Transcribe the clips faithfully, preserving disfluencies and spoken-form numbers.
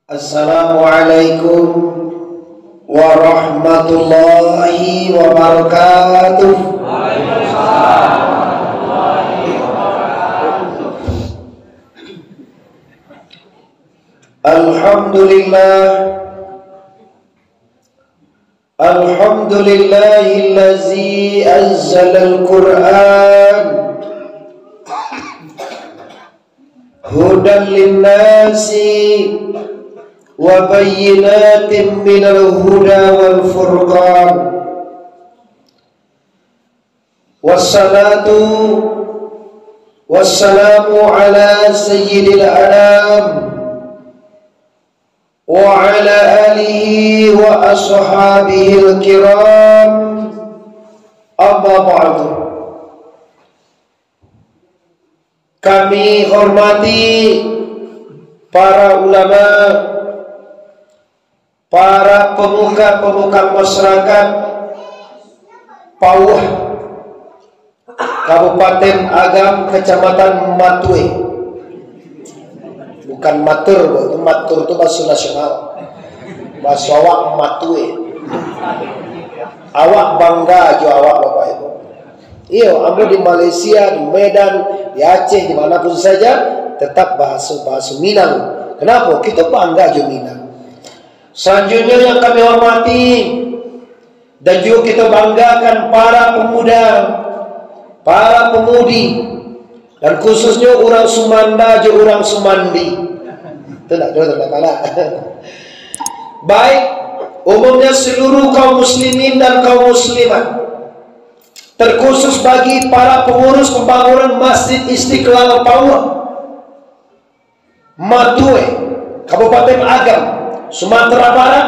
Assalamualaikum warahmatullahi wabarakatuh. Alhamdulillah. Alhamdulillahillazi anzalal Qur'an hudan linnasi wa bayyinatin minal huda wal furqan. Wassalatu wassalamu ala sayyidil anam wa ala alihi wa ashabihil kiram. Amma ba'du. Kami hormati para ulama, para pemuka-pemuka masyarakat Pauah, Kabupaten Agam, Kecamatan Matue. Bukan Matur, itu Matur tu bahasa nasional. Bahasa awak Matue. Awak bangga jo awak, Bapak Ibu. Iyo, ambo di Malaysia, di Medan, di Aceh, di mana pun saja, tetap bahasa, bahasa Minang. Kenapa? Kita bangga jo Minang. Selanjutnya yang kami hormati dan juga kita banggakan para pemuda, para pemudi, dan khususnya urang Sumanda jo urang Sumandi. Itu ndak ada, ndak ada. Baik, umumnya seluruh kaum muslimin dan kaum muslimat, terkhusus bagi para pengurus pembangunan Masjid Istiqlal Pauah, Matue, Kabupaten Agam, Sumatera Barat,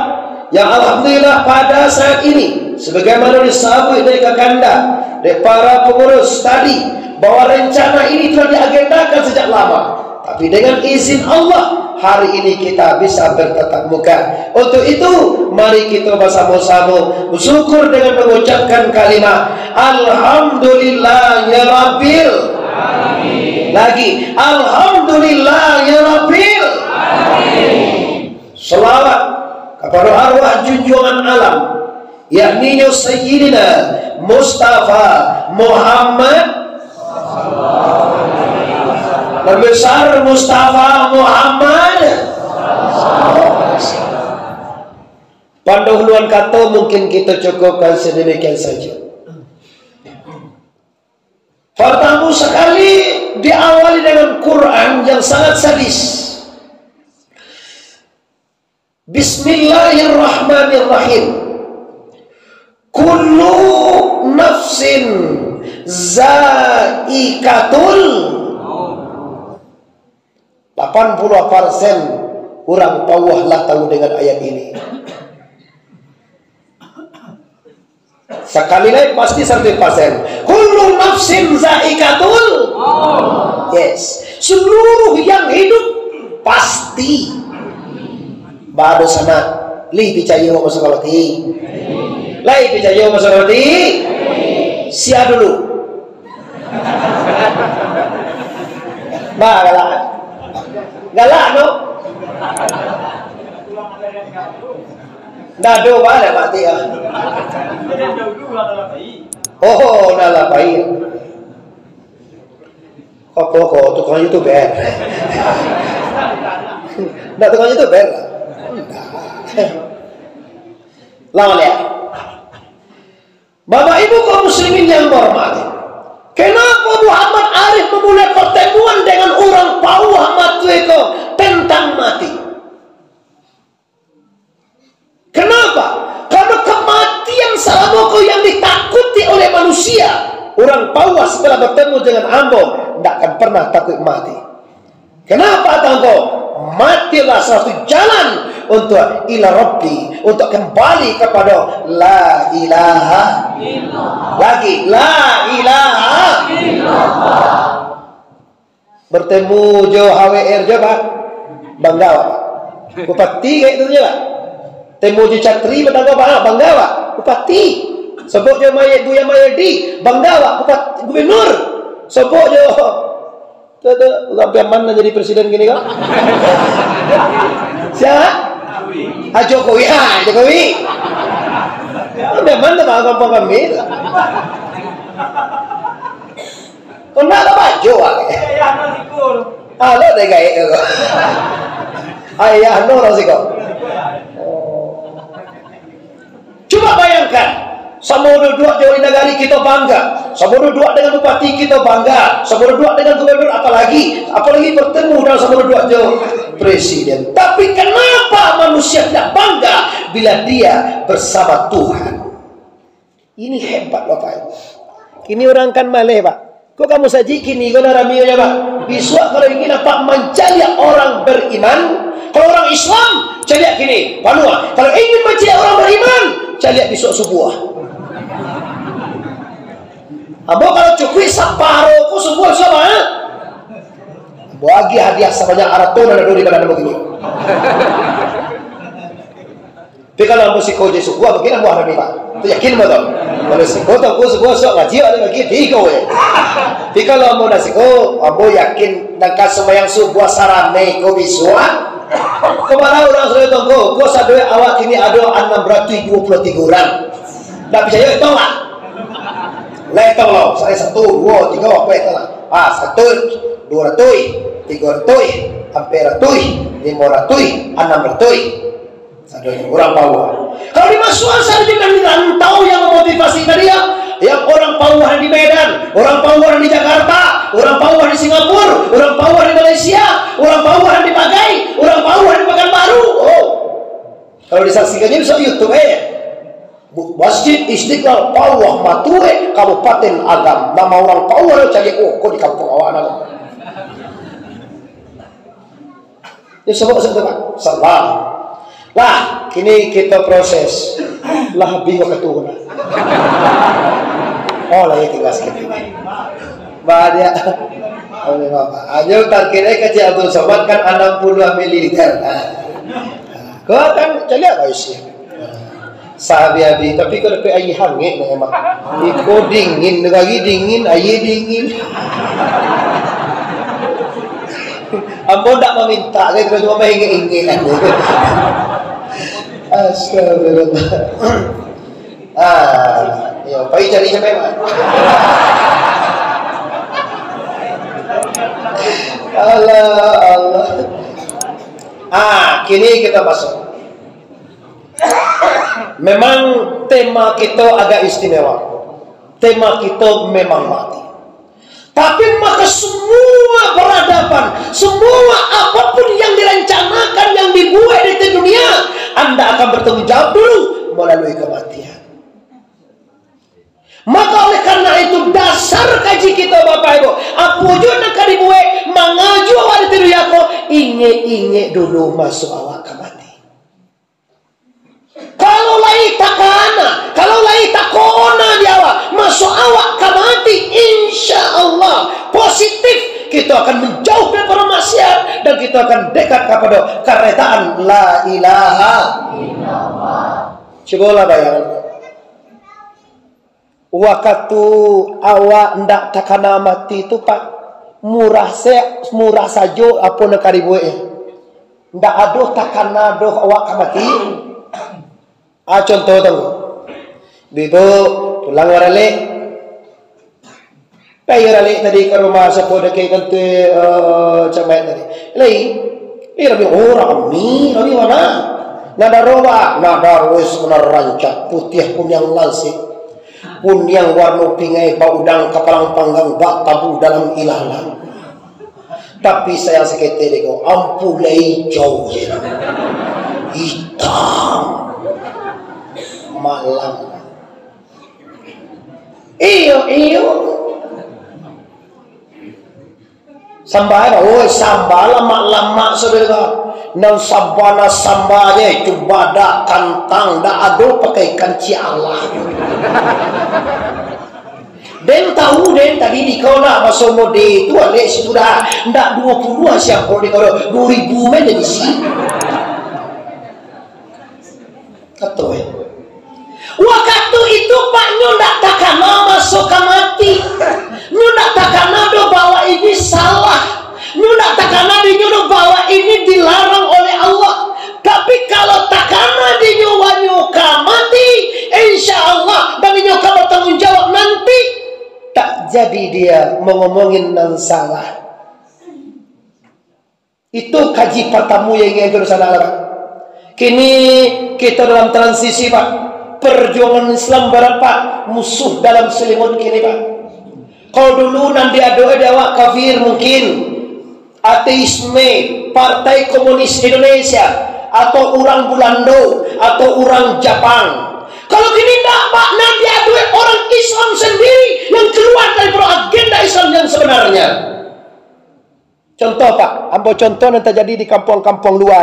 yang alhamdulillah pada saat ini, sebagaimana disabuik dari kakanda, dari para pengurus tadi, bahwa rencana ini telah diagendakan sejak lama. Tapi dengan izin Allah, hari ini kita bisa bertatap muka. Untuk itu, mari kita bersama-sama bersyukur dengan mengucapkan kalimat, Alhamdulillah ya Rabbil. Lagi, Alhamdulillah ya Rabbil. Salawat kepada arwah junjungan alam, yakninyo Sayyidina Mustafa Muhammad, Nabi besar Mustafa Muhammad. Pandahuluan kato mungkin kita cukupkan sedemikian saja. Pertama sekali, diawali dengan Quran yang sangat sadis. Bismillahirrahmanirrahim. Kullu nafsin zaikatul. Lapan puluah persen urang Pauah lah tahu dengan ayat ini. Sakali lai, pasti saratus persen. Kullu nafsin zaikatul. Yes. Seluruh yang hidup pasti. Baru sana. Lai picayo masuak hati. Lai picayo masuak hati. Sia dulu. Bah, galak. Galak tu. Ndak ado, bah, lah mati ah. Oh, ndak lah pai. Apo ko tukang youtuber? Ndak tukang youtuber. Lah, lihat. Bapak Ibu kaum muslimin yang hormati, kenapa Muhammad Arif memulai pertemuan dengan urang Pauah Matue ko tentang mati? Kenapa? Karena kematian salamo ko yang ditakuti oleh manusia. Urang Pauah setelah bertemu dengan ambo, ndak akan pernah takut mati. Kenapa tangko? Matilah satu jalan untuk ila Rabbi, untuk kembali kepada la ilaha illallah. Lagi, la ilaha illallah. Bertemu jo H W R jo, Pak. Bangga, Pak. Bupati kayak itu je lah. Temu jo Catri, bertemu, Pak. Bangga, Pak. Bupati. Sebut jo Mayedi, Buya Mayedi. Bangga, Pak. Bupati, gubernur. Sebut jo Tuh, tuh, sampai mana jadi presiden gini kan? Sia? Ah, Jokowi. Ah, Jokowi. Udah mana bang gampang kami tu? Kau nak tak baju ah? Ah, lo dah gaek tu. Ayah no lah siko. Cuba bayangkan, samo duduak jo di nagari kito bangga, samo duduak dengan bupati kito bangga, samo duduak dengan gubernur apalagi, apalagi bertemu dan samo duduak jo presiden. Tapi kenapa manusia tidak bangga bila dia bersama Tuhan? Ini hebat, Bapak Ibu. Kini urang kan maleh, Pak. Kok kamu saji kini ko nan rami nyo, Pak? Bisuak kalau ingin nampak mancaliak orang beriman, kalau orang Islam, caliak kini, panuah. Kalau ingin mancaliak orang beriman, caliak bisuak subuah. Ambo kalau cukuik saparo ko subuah, Pak, ha? Ambo agiah hadiah sabanyak arato nan ado di badan ambo kini. Tapi kalau ambo siko je subuah, mungkin ambo harami, Pak. Tu yakin ambo tu. Kalau siko tu, ambo subuah, sok ngaji, ada lagi tigo, eh. Tapi kalau ambo dah siko, ambo yakin, nangka sumbayang subuah sarame ko bisuak. Kemana urang sudah tunggu? Ko sadoe awak kini ado anam ratuih duo puluah tigo urang. Ndak picayo, hitong lah. Lah hitong lo, misalnyo satu, duo, tigo, ampek, hitong lah. Ah, satu, duo ratuih, tigo ratuih, ampek ratuih, limo ratuih, anam ratuih. Sadonyo urang pauah. Kalau dimasuakan sajo nan di rantau yang memotivasi tadi, ya, yang orang pauah di Medan, orang pauah di Jakarta, orang pauah di Singapura, orang pauah di Malaysia, orang pauah di Pagai, orang pauah di Pekanbaru. Oh. Kalau disaksikannya bisa YouTube, eh. Bu-, Masjid Istiqlal, Pauah Matue, Kabupaten Agam. Nama urang Pauah lo cari, oh, kok di kampung awak nama. Ya, sebab, sebab, Pak. Sabar. Lah, kini kita proses. Lah, habis waktu lah. Oh, lah, ya, tinggal sedikit. Banyak. Amin, Bapak. Ayo, target, eh, kecil Abdul Somad kan enam puluh mililiter. Nah. Kau kan caliak lah isi. Sabi-abi, tapi kalau dapat aia hangek nah emang. Iko dingin, lagi dingin, aia dingin. Ambo ndak maminta, kan, cuma maingek-ingek. Astagfirullah. Ah, iyo, pai cari sampai mana? Allah, Allah. Ah, kini kita masuk. Memang tema kita agak istimewa. Tema kita memang mati. Tapi maka semua peradaban, semua apapun yang direncanakan, yang dibuat di dunia, anda akan bertanggung jawab dulu melalui kematian. Maka oleh karena itu, dasar kaji kita, Bapak Ibu, apo juo nan ka dibuek, mangaju awak di dunia ko, ingek-ingek dulu masuak awak ka mati. Kalau lai takana, kalau lai takona di awak, masuak awak ka mati, insya Allah, positif, kita akan menjauh daripada maksiat dan kita akan dekat kepada keredaan la ilaha illallah. Cubolah bayangkan. Wakatu awak ndak takana mati tu, Pak, murah se-, murah sajo apo nan ka dibuek. Ndak ado takana doh awak ka mati. Ah, contoh tu. Bibo pulang waralek. Pai waralek tadi ka rumah sapo dakek kantua, eh, camat tadi. Lai, eh, rami, oh, rami, rami mana? Nadaro, Pak, nadaro, wes, rancak, putiah kuniang lansik. Kuniang warno pingai, baudang kapalang panggang, batabu dalam ilalang. Tapi sayang saketek dek ko, ampulai ijau je. Itam. Malam. Iyo, iyo. Samba, oi, samba lamak-lamak, saudara. Nan samba, nan samba je, cubadak, kantang, ndak ado pakai ikan cialah. Den tahu, den tadi di kau nak maso mode tu, alek situ dah. Ndak duo puluah siapo di kau, duo ribu main jadi si. Kato, eh. Wakatu itu, Pak, nyo ndak takana maso ka mati. Nyo ndak takana doh bahwa ini salah. Nyo ndak takana di nyo doh bahwa ini dilarang oleh Allah. Jadi dia mangomongin nan salah. Itu kaji partamo yang ingin ka di sana lah, Pak. Kini kita dalam transisi, Pak. Perjuangan Islam barat, Pak, musuh dalam selimut kini, Pak. Kalau dulu nan diadokan di awak kafir mungkin, ateisme, Partai Komunis Indonesia, atau urang Bulando, atau urang Japang. Kalau kini ndak, Pak, nan diadokan orang Islam sendiri yang keluar daripada agenda Islam yang sebenarnya. Contoh, Pak, ambo contoh nan tajadi di kampuang-kampuang lua.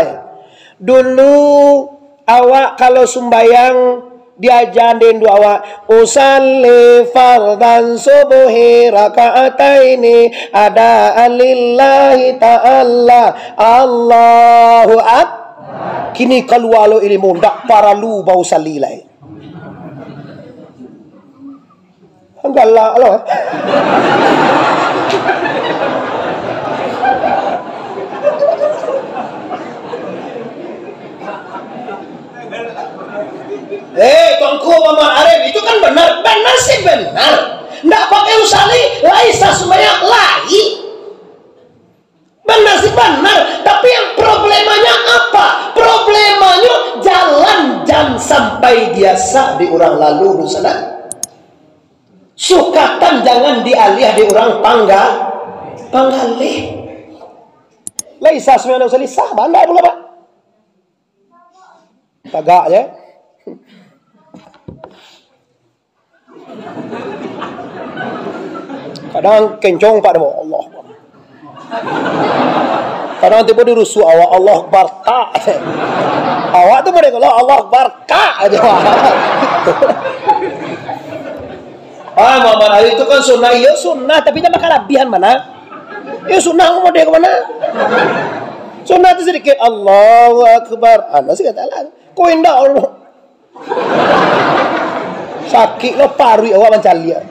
Dulu, awak kalau sumbayang, diaja dek induak awak, "Usalli fardhan subhi raka'ataini adaan lillahi ta'ala, Allahu Ak." Kini kalua lo ilmu, ndak paralu bausalli lai. Galak lo. Eh, Tuanku Muhammad Arif, itu kan benar. Benar sih benar. Ndak pakai usalli, lai sah sumbayang, lai. Benar sih benar, tapi yang problemanya apa? Problemanyo jalan jan sampai biaso di urang lalu di sana. Sukatan jangan dialiah di urang pangga-, panggalih. Lai sah sumbayang usalli, sah bana pulo, Pak. Tagak je. Kadang kencong, Pak, demo Allah. Kadang tibo dirusuak awak, Allah Akbar, tak. Awak tu model Allah, Allah Akbar, tak aja. Ah, Muhammad Ali tu kan sunnah, iyo sunnah, tapi jan bakalabihan bana. Iyo sunnah model ka bana. Sunnah tu sadikit, Allahu Akbar. Anu sih kata lah. Kok indak Allah. Sakik lo paruik awak mancaliak.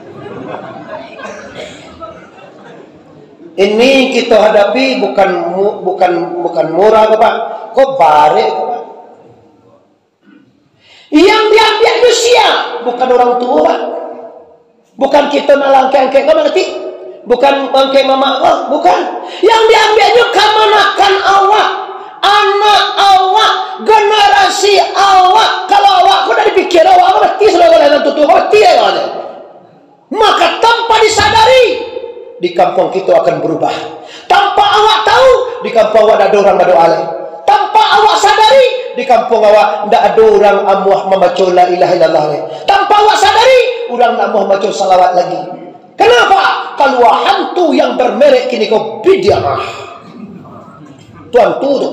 Ini kita hadapi bukan mu-, bukan, bukan murah ko, Pak. Ko barek ko, Pak. Yang diambiak tu sia? Bukan orang tua, Pak. Bukan kita nak angkek-angkek ko, mangarti? Bukan angkek mamak ko, bukan. Yang diambiaknyo kamanakan awak, anak awak, generasi awak. Kalau awak ko dak dipikia, awak ko mati sudah, kalau nan tuo-tuo ko mati awak ko. Maka tanpa disadari, di kampuang kito akan berubah. Tanpa awak tahu, di kampuang awak dak ado urang badoa lai. Tanpa awak sadari, di kampuang awak ndak ado urang amuah mambaco la ilaha illallah lai. Tanpa awak sadari, urang ndak amuah mambaco salawat lagi. Kenapa? Kalua hantu yang bermerek kini ko bid'ah. Tuan tu tu.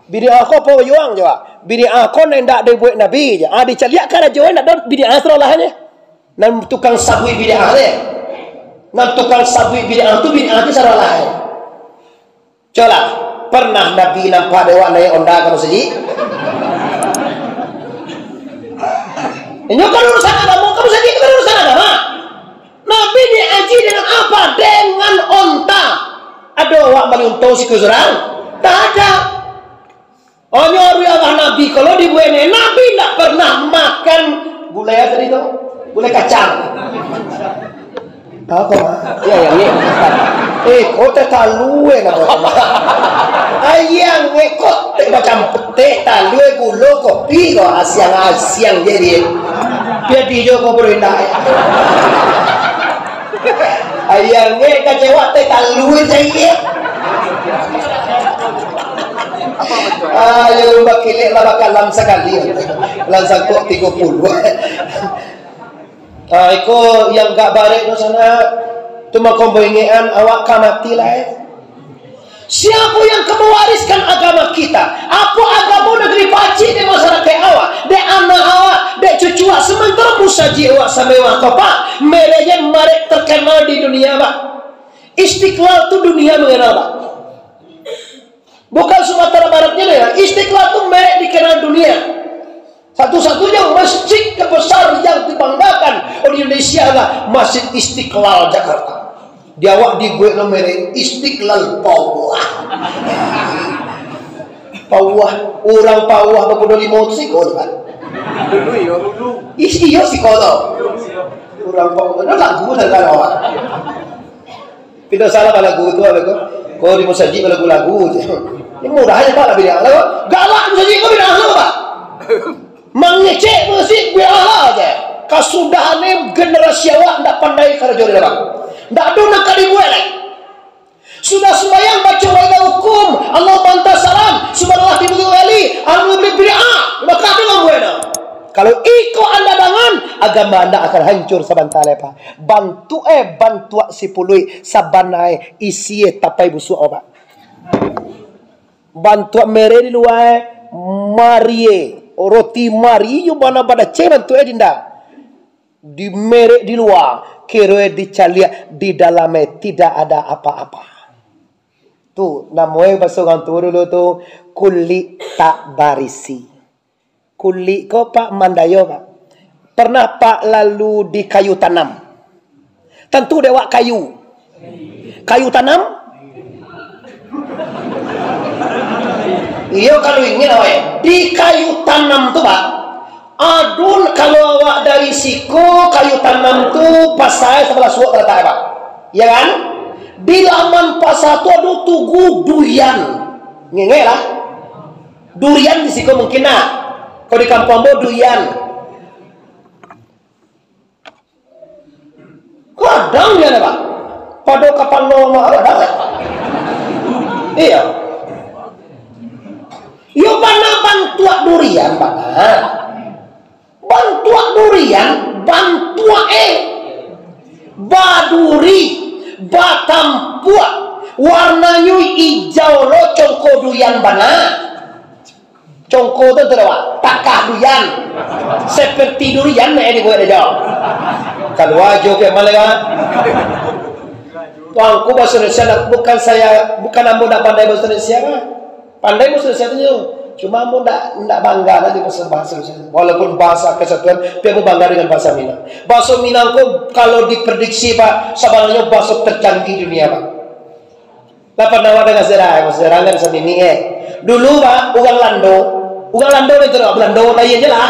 Bid'ah ko apo, Yuang, jawab? Bid'ah ko nan indak dibuek Nabi je. Ah, dicaliak karajo, indak ado bid'ah salalahnyo. Nan tukang sabuik bid'ah tu. Nan tukang sabuik bid'ah tu, bid'ah tu salalahnyo. Cubolah, pernah Nabi nampak dek awak naiak onda ka musajik? Inyo kan urusan agamo, ka musajik tu kan urusan agamo. Nabi diaji dengan apa? Dengan onta. Ado awak bali onta sikua surang? Ndak ado. Onyo ari Allah Nabi, kalau dibuek ne, Nabi ndak pernah makan gulai apo tadi tu? Gulai kacang. Apo, Mak? Yo, ayam ngek. Eh, kok teh talua, eh, namo tu, Mak? Ayam ngek, kok teh macam teh talua, gulo, kopi, kok asiang-asiang je dia. Jadi jo kau berindak. Ayam ngek kacewak teh talua je dia. Ah, yo lumba kilek lah bakalam sakali. Lah sangkok tigo puluah. Ah, iko yang gak barek tu sana. Tu mako baingekan awak ka mati lai. Siapa yang ka mawariskan agama kita? Apo agamo nan ka dipacik dek masyarakat awak, dek anak awak, dek cucu awak, sementara musajik awak samewah ko, Pak? Mereknyo merek terkenal di dunia, Pak. Istiqlal tu dunia mengenal, Pak. Bukan Sumatera Barat je, ya. Istiqlal tu merek dikenal dunia. Satu-satunya masjid terbesar yang dibanggakan oleh Indonesia adalah Masjid Istiqlal Jakarta. Di awak dibuek lo merek Istiqlal Pawah. Pawah, urang Pawah Bakudo Limo tu siko tu kan. Dulu iyo, dulu. Ih, iyo siko tu. Urang kok, itu lagu sajo lah. Pindah salah lagu tu, apa tu? Kau di musajik lagu-lagu je. Ini mudah aja, Pak, lah bilang. Lah, galak musajik kau bilang, apa, Pak? Mangecek musik bialah aja. Kasudahan ni generasi awak ndak pandai karajo di dalam. Ndak ado nak ka dibuek lai. Sudah sumbayang baco wailah hukum, Allah bantah salam, subhanallah tigo kali, alhamdulillah bid'ah, maka ado mambuek dah. Kalau iko anda dangan, agama anda akan hancur sabanta lai, Pak. Bantuak, eh, bantuak si puluik, sabana, eh, isi, eh, tapai busuak, oh, Pak. Bantuak merek di lua, eh, marie, roti marie, yo bana badaceh bantuak, eh, dinda. Di merek di lua, kiro, eh, dicaliak, di dalam, eh, tidak ada apa-apa. Tu, namo, eh, baso urang tuo dulu tu, kulik tak barisi. Kulik ko, Pak, mandayo, Pak. Pernah, Pak, lalu di kayu tanam? Tantu dek awak kayu. Kayu tanam? Iyo, kalau ingin awak, eh. Di kayu tanam tu, Pak. Adun, kalau awak dari siko kayu tanam tu, pasai sabalah suok talatak, Pak. Ya kan? Di laman pasa tu ado tugu durian. Ngengek lah. Durian di siko mungkin lah. Kalau di kampuang ambo durian. Kadang dia ada, Pak. Pado kapalo mah kadang. Iya. Iyo bana bantuak durian, bana. Bantuak durian, bantuak, eh. Baduri, batampuak, warnanyo ijau lo congko durian bana. Congko tu tu dah, Pak. Takah durian. Seperti durian, eh, dibuek dah jauh. Kalua jo ke mana, Pak? Tuanku, bahasa Indonesia ndak, bukan saya, bukan ambo ndak pandai bahasa Indonesia, Pak. Pandai bahasa Indonesia tu, cuma ambo ndak, ndak bangga lah di bahasa, bahasa Indonesia. Walaupun bahasa kesatuan, tapi ambo bangga dengan bahasa Minang. Bahasa Minang ko kalau diprediksi, Pak, sabananyo bahasa tercanggih dunia, Pak. Lah pernah awak danga sejarah, sejarah kan samini, eh. Dulu, Pak, urang Lando, urang Lando ni tu, Belando lain je lah.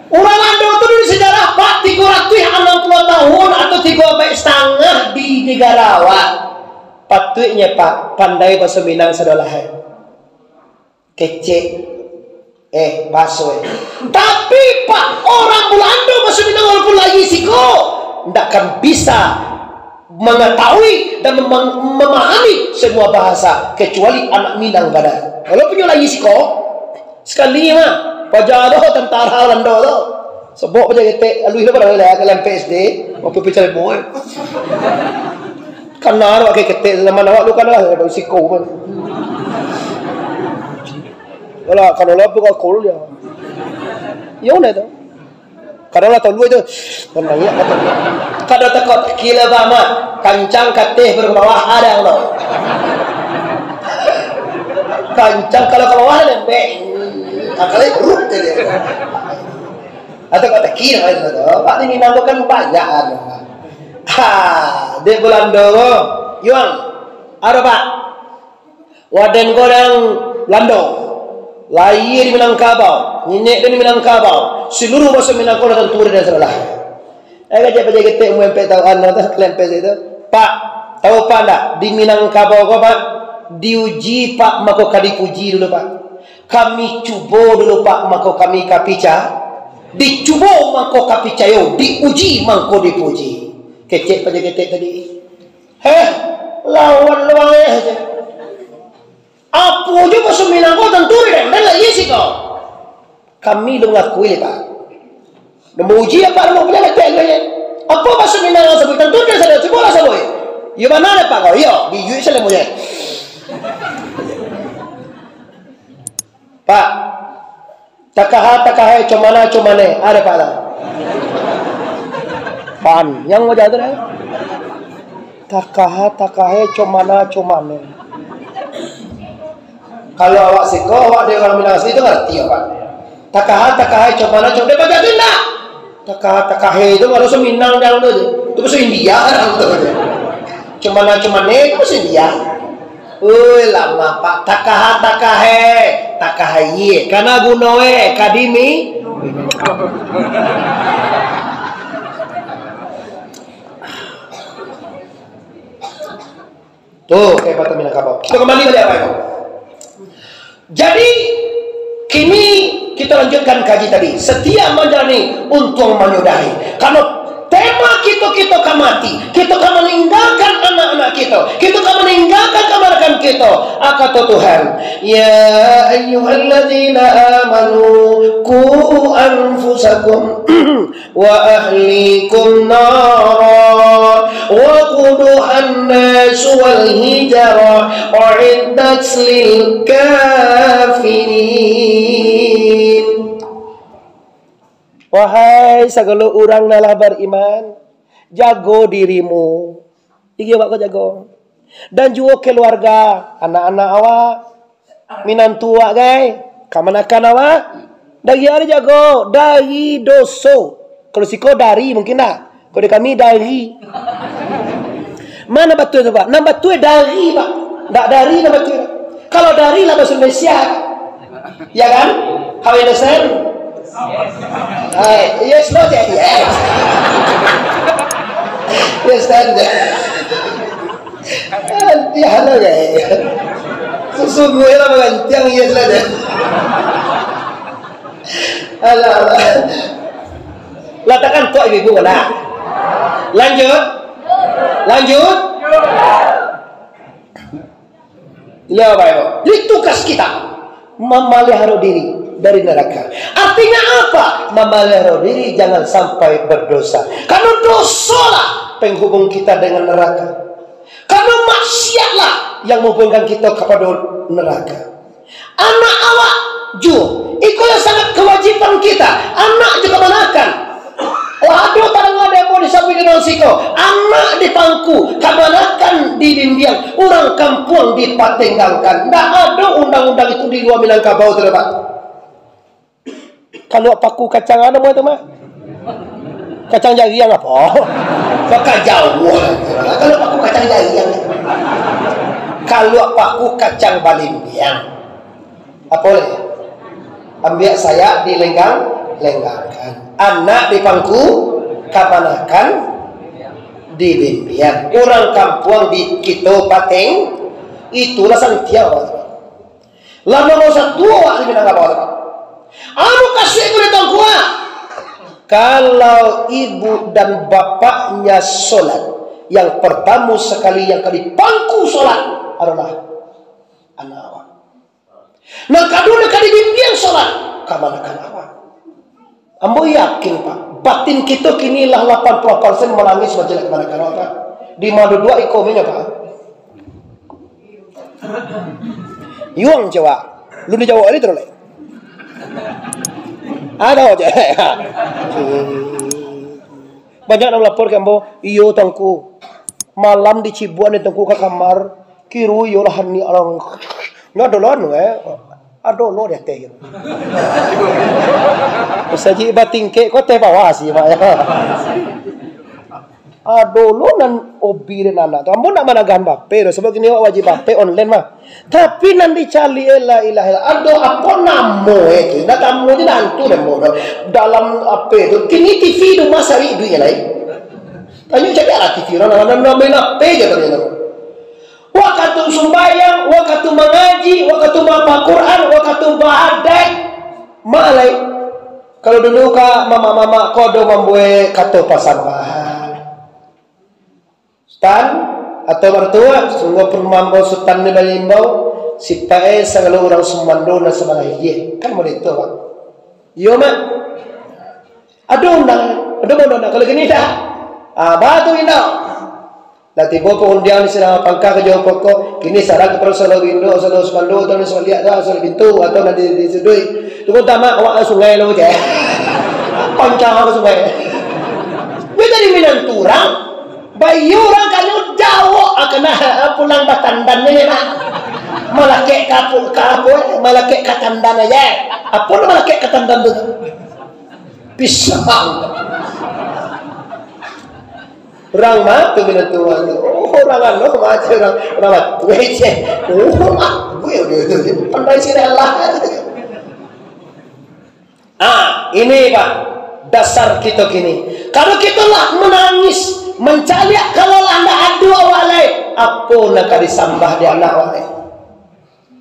Urang Lando tu dulu sejarah, Pak, tigo ratuih anam puluah tahun atau tigo abad setengah di negara awak. Patuiknyo, Pak, pandai baso Minang sadolah, eh. Kecek. Eh, baso, eh. Tapi, Pak, orang Bulando baso Minang walaupun lahia siko, ndak akan bisa mengetahui dan memang-, memahami semua bahasa, kecuali anak Minang bana. Walaupun nyo lahia siko, sakali mah, paja tu tentara Bulando tu. Sobok paja ketek, aluih tu pado lah, ka lempek S D, waktu picai boy. Kana awak pakai ketek, zaman awak lu kana lah, siko pun. Alah, kalau lah buka kol dia. Iyo, nah tu. Kadang lah tahu itu. Kadang takut kila bama. Kancang kateh berbawah ada lo. Kancang kalau ke bawah lembek. Kalau berut dia. Atau kau tak kira itu. Pak ni Minang tu kan banyak ada. Ha, di Belanda tu. Yuang, ada, Pak? Waden ko urang Lando, lahia di Minangkabau, niniak den di Minangkabau, saluruah baso Minang ko lah tantu den sadolah. Eh, kecek paja ketek umua ampek taun, anu tu, lempek situ. Pak, tahu Pak ndak, di Minangkabau ko, Pak, diuji, Pak, mako ka dipuji dulu, Pak. Kami cubo dulu, Pak, mako kami ka pica-, dicubo mako ka picayo, diuji mangko dipuji. Kecek paja ketek tadi. Heh, lawan lo ayah je. Apo jo baso Minang ko tantu den, den lah isi ko. Kami lo mangakui le, Pak. Namo uji apo namo punya ketek lo ye. Apo baso Minang ko sabuik tantu den sadang cubo lah sabuik. Yo bana le, Pak, ko? Iyo, biyuik salah mo ye. Pak, takaha, takahe, comana, comane. Ada, Pak, lah. Pan, yang wajah tu dah. Takaha, takahe, comana, comane. Kalau awak siko, awak dari urang Minang asli tu ngarati, Pak. Takaha, takahe, comana, comane. Dia baca tu ndak? Takaha, takahe tu kalau baso Minang dalam tu je. Tu baso India dalam tu je. Comana, comane tu baso India. Oi, lama, Pak. Takaha, takahe. Takaha, iye. Kana guno, eh, kadimi. Tuh, kayak patah Minangkabau. Kita kembali balik apa itu? Jadi, kini kita lanjutkan kaji tadi. Setia menjalani, untung menyudahi. Kalau tema kita, kita ka mati, kita ka meninggalkan anak-anak kita, kita ka meninggalkan kamanakan kita. Apa kata Tuhan? Ya ayyuhalladzina amanu, ku anfusakum wa ahlikum nara, wa quduhan nasu wal hijarah, uiddat lil kafirin. Wahai sagalo urang nan lah bariman, jago dirimu. Iyo, awak ko jago. Dan juo keluarga, anak-anak awak, minantu awak, gai, kamanakan awak, dari ari jago, dari doso. Kalau siko dari, mungkin dak. Kalau di kami, dari. Mana batua tu, Pak? Nan batua dari, Pak. Dak dari nan batua. Kalau dari lah bahasa Indonesia. Ya kan? How you understand? Hai, yes, no, yes. Yes, understand. Antiang lah, guys. Sesungguhnya lah, antiang, yes lah, deh. Alah, alah. Latakan tok ibu-ibu, lah. Lanjut. Lanjut. Iyo, Bapak Ibu. Jadi, tugas kita memelihara diri dari neraka. Artinya apa? Memelihara diri jangan sampai berdosa. Karena dosalah penghubung kita dengan neraka. Karena maksiatlah yang menghubungkan kita kepada neraka. Anak awak juo, iko yang sangat kewajiban kita. Anak juo kamanakan. Oh, ado tadanga demo di samping danau siko. Anak di pangku, kamanakan di dinding, urang kampuang dipatenggangkan. Ndak ado undang-undang itu di lua Minangkabau tu, Pak. Kaluak paku kacang anu tu mah. Kacang jariang apo? Bakajauah. Kaluak paku kacang jariang. Kaluak paku kacang balimbiang. Apo lai? Ambiak sayak dilenggang-lenggangkan. Anak di pangku, kamanakan di dinding. Urang kampuang di kito pateng, itulah santiang. Lah nomor satu awak di Minangkabau tu. Anu kasih ku datang kuat. Kalau ibu dan bapaknya sholat, yang pertama sekali yang ka dipangku sholat adalah anak awak. Nan kaduo, nan ka dibimbiang sholat, kamanakan awak. Ambo yakin, Pak, batin kito kini lah lapan puluah persen manangih bajelek kamanakan awak, Pak. Di ma duduak iko minyo, Pak? Yuang jawab. Lu dijawab ni terus, lai. Ado je. Banyak nan malapor ka ambo, "Iyo, Tuangku. Malam dicibuak ni, Tuangku, ka kamar. Kiro iyolah ni alang." Nyo ado lo anu, eh. Ado lo di ateh gitu. Sajik batingkek ko ateh bawah sih, Pak, ya. Ado lo nan obi den anak tu. Ambo nak managahan bape tu. Sabab kini awak wajib bape online mah. Tapi nan dicaliak, eh, la ilaha illallah. Ado apo namo e tu? Ndak tamu je nantu namo tu. Dalam ape tu? Kini T V tu mah sari duit lai. Tanyo caliak lah T V urang, dalam, dalam main ape je tadi tu. Wakatu sumbayang, wakatu mangaji, wakatu babaca Quran, wakatu baadaik. Mak lai. Kalau dulu ka mamak-mamak ko ado mambuek kato pasambahan. Sutan atau martua, sungguahpun mambao Sutan ni baimbau, sipae sagalo urang sumando nan sabalah ijih. Kan model itu, Pak. Iyo, Mak. Ado undang, ado undang, kalau kini dah. Ah, batu indak. Lah tibo pangundiang di silang pangka ka jauah pokok, kini sarang ka Salo Bindo, Salo Sumando, atau di Saliak, atau Salo Pintu, atau nanti di Sidui. Tunggu tamak awak ka sungai lo je. Pancang ka sungai. Dia jadi minantu urang. Bayi urang kanyo jawok, ah, kena, ah, pulang batandan ni, Pak. Malakek ka apo, ka apo, eh? Malakek ka tandan aja. Apo nama malakek ka tandan tu? Pisang. Urang mah tu minantu urang tu. Oh, Tangan lo, macam orang, orang batu, eh, cek. Oh, ah, gue udah itu, pandai sih lah. Ah, ini, Pak, dasar kita kini. Kalau kita lah menangis, mencaliak, kalau lah ndak ado awak lai, apo nak ka disambah di anak awak lai?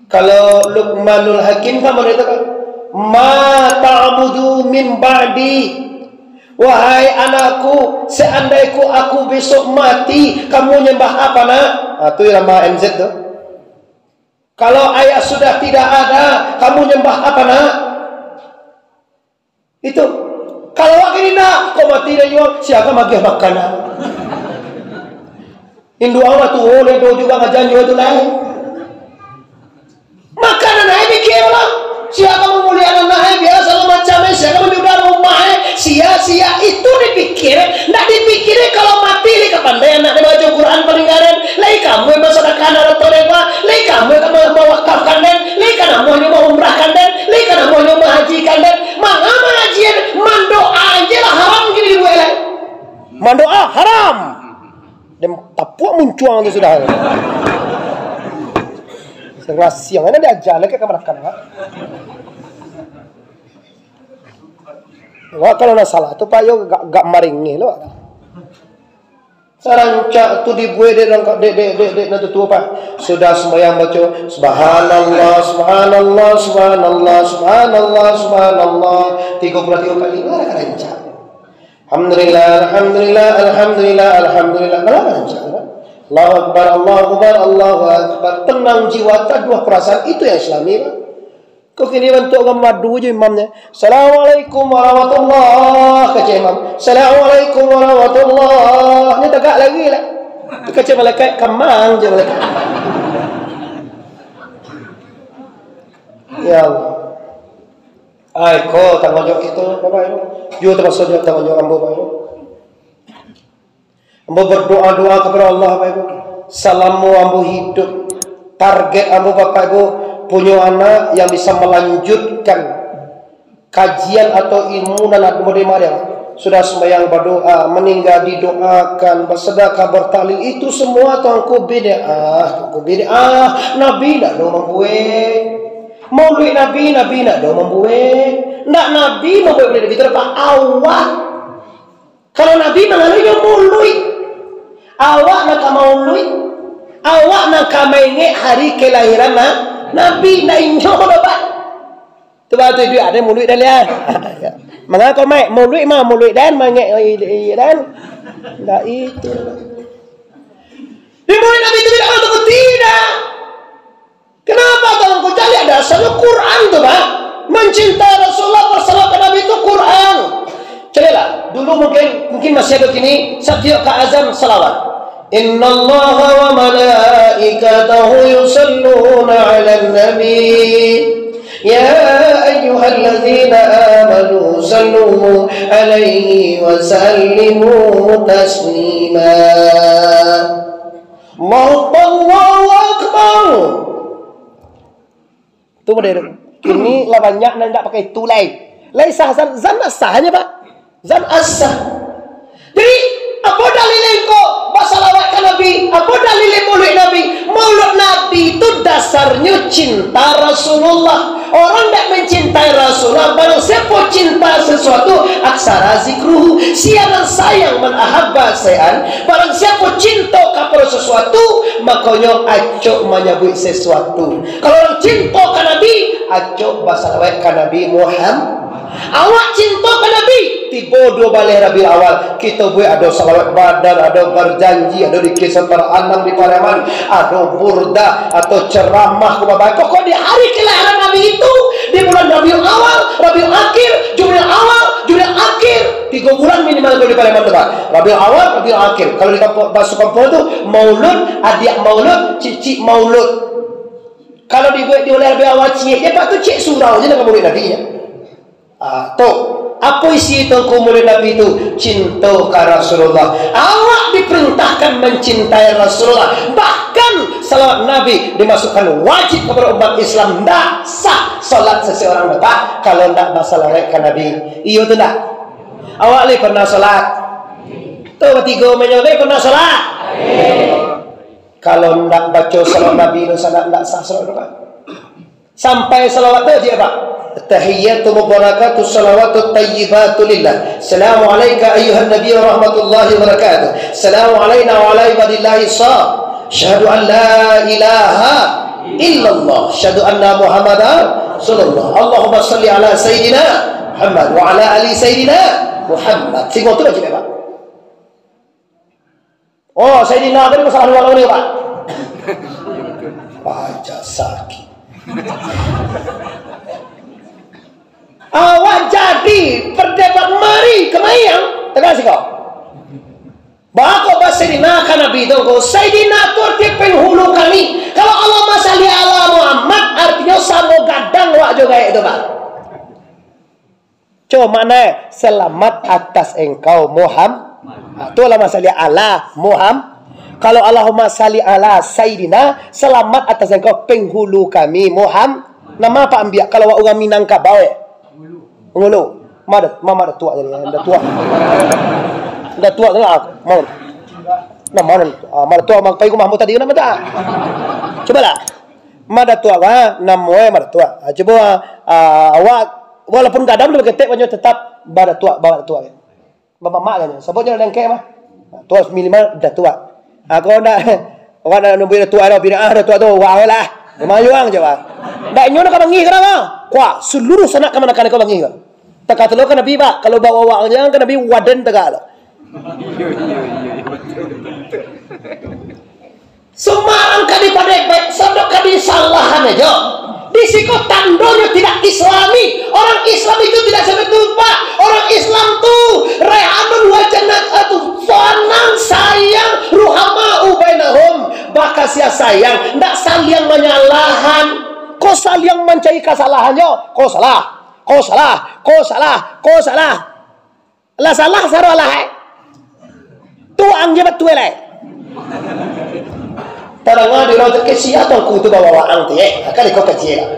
Kalau Luqmanul Hakim kan mangatokan, "Ma ta'budu min ba'di?" Wahai anakku, seandaiku aku besok mati, kamu nyembah apa, nak? Ah, tu irama M Z tu. Kalau ayah sudah tidak ada, kamu nyembah apa, nak? Itu. Kalau awak kini nak, kok mati dah juo, sia ka magiah makanan? Induak awak tu, oh, dah juo ngajanyo tu lai. Makanan ai pikir lah. Sia ka mamuliakan anak ai, biaso macam ai, sia ka manjudah rumah ai, sia-sia itu dipikir, ndak dipikiri kalau mati lai ka pandai anak dek baco Quran paling garen, lai ka namuah basadakah harto dek, lai ka namuah mawakafkan den, lai ka namuah nyo maumrahkan den, lai ka namuah nyo mahajikan den. Manga mangaji, mandoa je lah haram kini dibuek lai. Mandoa haram. Den tapuak muncuang tu sudah. Sangasiang, mana diaja lai ka kamanakan, Pak? Wah, kalau nak salah tu, Pak, yo gak, gak maringih lo. Sarancak tu dibuek dek, dek, dek, dek, dek, nan tuo, Pak. Sudah sumbayang baco, "Subhanallah, subhanallah, subhanallah, subhanallah, subhanallah," tigo puluah tigo kali, lah rancak. "Alhamdulillah, alhamdulillah, alhamdulillah, alhamdulillah," lah rancak, Pak. "Allahu Akbar, Allahu Akbar, Allahu Akbar." Tenang jiwa, taduah perasaan, itu yang Islami, Pak. Kok kini bantuak urang madu je imamnyo. "Assalamualaikum warahmatullah," kecek imam. "Assalamualaikum warahmatullah." Nyo tagak lagi lah. Tu kecek malaikat, kamang je malaikat. Ya Allah. Ai, ko tangguang jawab kito, Bapak Ibu. Yo tamaso juo tangguang jawab ambo, Bapak Ibu. Ambo berdoa-doa kepada Allah, Bapak Ibu. Salamo ambo hidup, target ambo, Bapak Ibu, punyo anak yang bisa melanjutkan kajian atau ilmu nan ambo terima dia. Sudah sembahyang, berdoa, meninggal, didoakan, bersedekah, bertahlil, itu semua Tuanku bid'ah, Tuanku bid'ah. Nabi ndak ado mambuek. Maulid Nabi, Nabi ndak ado mambuek. Ndak Nabi mambuek maulid Nabi tu, Pak, awak. Kalau Nabi mangalun inyo maulid, awak nan ka maulid, awak nan ka maingek hari kelahiran na-, Nabi, ndak inyo doh, Pak. Tu batu iduik, ado maulid dan lian. Mangako mai maulid mah, maulid dan mangek, oh, iya, iya, dan. Ndak itu. Di maulid Nabi tu tidak, tidak. Kenapa kalau engkau cari ada asal Quran tu, Pak? Mencintai Rasulullah, bersalawat ke Nabi itu Quran. Carilah. Dulu mungkin, mungkin masih ada kini, setiap ka azan salawat. Innallaha wa malaikatahu yusalluna 'alan nabi. Ya ayyuhalladzina amanu sallu 'alaihi wa sallimu taslima. Allahu Akbar, Allahu Akbar. Tu model tu. Kini lah banyak nan indak pakai tu lai. Lai sah zan, zan sah nyo, Pak. Zan sah. Jadi, apo dalil engkau basalawat ka Nabi? Apo dalil maulid Nabi? Maulid Nabi tu dasarnyo cinta Rasulullah. Orang dak mencintai Rasulullah, barang siapo cinta sesuatu, aksara zikruhu. Sia nan sayang, man ahabba syai'an, barang siapo cinto kapado sesuatu, makonyo acok manyabuik sesuatu. Kalau urang cinto ka Nabi, acok basalawat ka Nabi Muhammad. Awak cinto ka Nabi, tibo duo baleh Rabiul Awal, kito buek ado salawat badar, ado berjanji, ado dikir satara anam di Pariaman, ado burdah atau ceramah ko babae. Pokok di hari kelahiran Nabi itu, di bulan Rabiul Awal, Rabiul Akhir, Jumadil Awal, Jumadil Akhir, tigo bulan minimal kalau di Pariaman tu, Pak. Rabiul Awal, Rabiul Akhir. Kalau di kampung, basuh kampung tu, maulud, adiak maulud, cicik maulud. Kalau dibuek di bulan Rabiul Awal ciek je, Pak, tu ciek surau je dengan maulid Nabi, ya. Ah, tu. Apo isi Tuanku maulid Nabi tu? Cinto ka Rasulullah. Awak diperintahkan mencintai Rasulullah. Bahkan salawat Nabi dimasukkan wajib kepada umat Islam. Ndak sah salat seseorang, Bapak, kalau ndak basalawat ka Nabi. Iyo tu ndak? Awak lai pernah salat? Tu batigo menyo lai pernah salat? Kalau ndak baco salawat Nabi tu, salat ndak sah salawat tu, Pak. Sampai salawat tu aja, Pak. Tahiyatu mubarakatu salawatu tayyibatu lillah. Salamu alaika ayyuhan nabi wa rahmatullahi wa barakatuh. Salamu alaina wa ala ibadillahi sha. Syahadu an la ilaha illallah. Syahadu anna Muhammadan Rasulullah. Allahumma salli ala Sayyidina Muhammad wa ala ali Sayyidina Muhammad. Singo tu aja, Pak. Oh, Sayyidina tadi masalah dua lawan ni, Pak. Raja sakit. Awak jadi perdebat mari kemayang, tegas kau. Bako ba Sayyidina ka Nabi tu ko, Sayyidina tu arti penghulu kami. Kalau Allahumma salli ala Muhammad, artinyo samo gadang awak jo gaek tu, Pak. Cubo maknai, "Selamat atas engkau, Muhammad." Ha, tu Allahumma salli ala Muhammad. Kalau Allahumma salli ala Sayyidina, selamat atas engkau, penghulu kami, Muhammad. Nama Pak ambiak kalau awak urang Minangkabau, eh? Ngulu. Ma da-, ma, ma Datuak tadi, Datuak. Datuak tadi, ah, ma. Nama nan? Ah, ma Datuak, ma pai rumah mu tadi, nama tak? Cubolah. Ma Datuak, ah, namo, eh, ma Datuak. Ah, cubo, ah, awak Walaupun gadang tu baketek, banyo tetap badatuak, badatuak. Bamamak kan. Sabab nyo dengkek mah. Tu harus minimal datuak. Ha, kalau ndak, awak ndak nambuik datuak tu, bid'ah datuak tu, wah lah. Mayuang je, wah. Ndak, inyo nak ka bangih ka mah. Kuah, seluruh sanak kamanakan ka bangih ka. Takah tu lo ka Nabi, Pak. Kalau bawa wak jan ka Nabi, waden tagak lo. Sumarang ka dipadek baik, sadok ka disalahan ajo. Di siko tandonyo tidak Islami. Orang Islam itu tidak seperti itu, Pak. Orang Islam tu raihanun wa janat tu sanang sayang, ruhama ubainahum. Bakasiah sayang, ndak saliang manyalahan. Ko saliang mancari kasalahannyo, ko salah, ko salah, ko salah, ko salah. Lah salah, sarolah, eh. Tuang je batua, eh. Tadanga di urang tu, "Kesian tu angku tu bawa waang tu, eh." Kan iko kaji lah.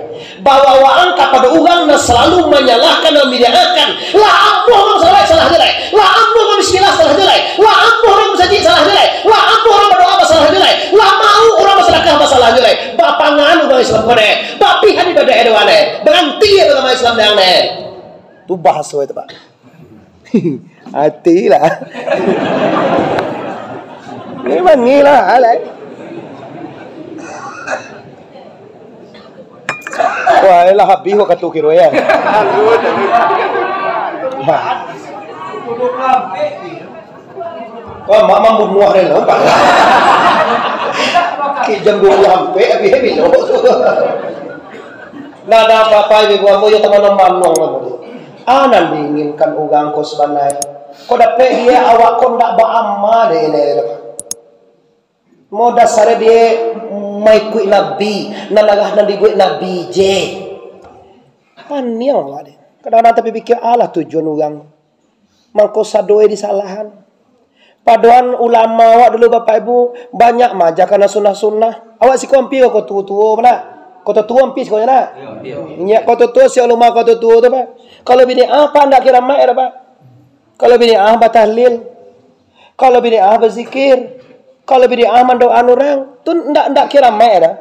Bawa waang kapado urang nan salalu manyalahkan, nan mambid'ahkan. Lah ambo urang salat, salah je lai. Lah ambo urang bismillah, salah je lai. Lah ambo urang musajik, salah je lai. Lah ambo urang badoa, salah je lai. Lah mau urang basadakah, salah je lai. Bapangan urang Islam ko deh. Bapihan ibadah doa deh. Baranti agama Islam dang deh. Tu bahaso itu, Pak. Ati lah. Memang ni lah, alai. Wah, lah habis waktu kiro ya. Wah, mak mambunuh deh lo, Pak. Ki jam dua puluh sampai habis, habis lo. Ndak ado apo-apo, ibu ambo, yo tamano manuang ambo tu. Ah, nan diinginkan urang ko sabananyo. Ko dapek dia awak ko ndak baamal deh, deh, deh. Mo dasar dia maikuik Nabi, nan arah nan dibuek Nabi je. Paniang awak deh. Kadang-kadang tapi pikir, alah tujuan urang. Mangko sadoe disalahan. Padoan ulama awak dulu, Bapak Ibu, banyak maajakan sunnah-sunnah. Awak siko ampia ka Koto Tuo, mana? Koto Tuo ampia siko, nak? Inyak Koto Tuo, si ulama Koto Tuo tu, Pak. Kalau bid'ah, Pak, ndak kiramaik dah, Pak. Kalau bid'ah, batahlil. Kalau bid'ah, bazikir. Kalau bid'ah, mandoaan urang. Tu ndak, ndak kiramaik dah.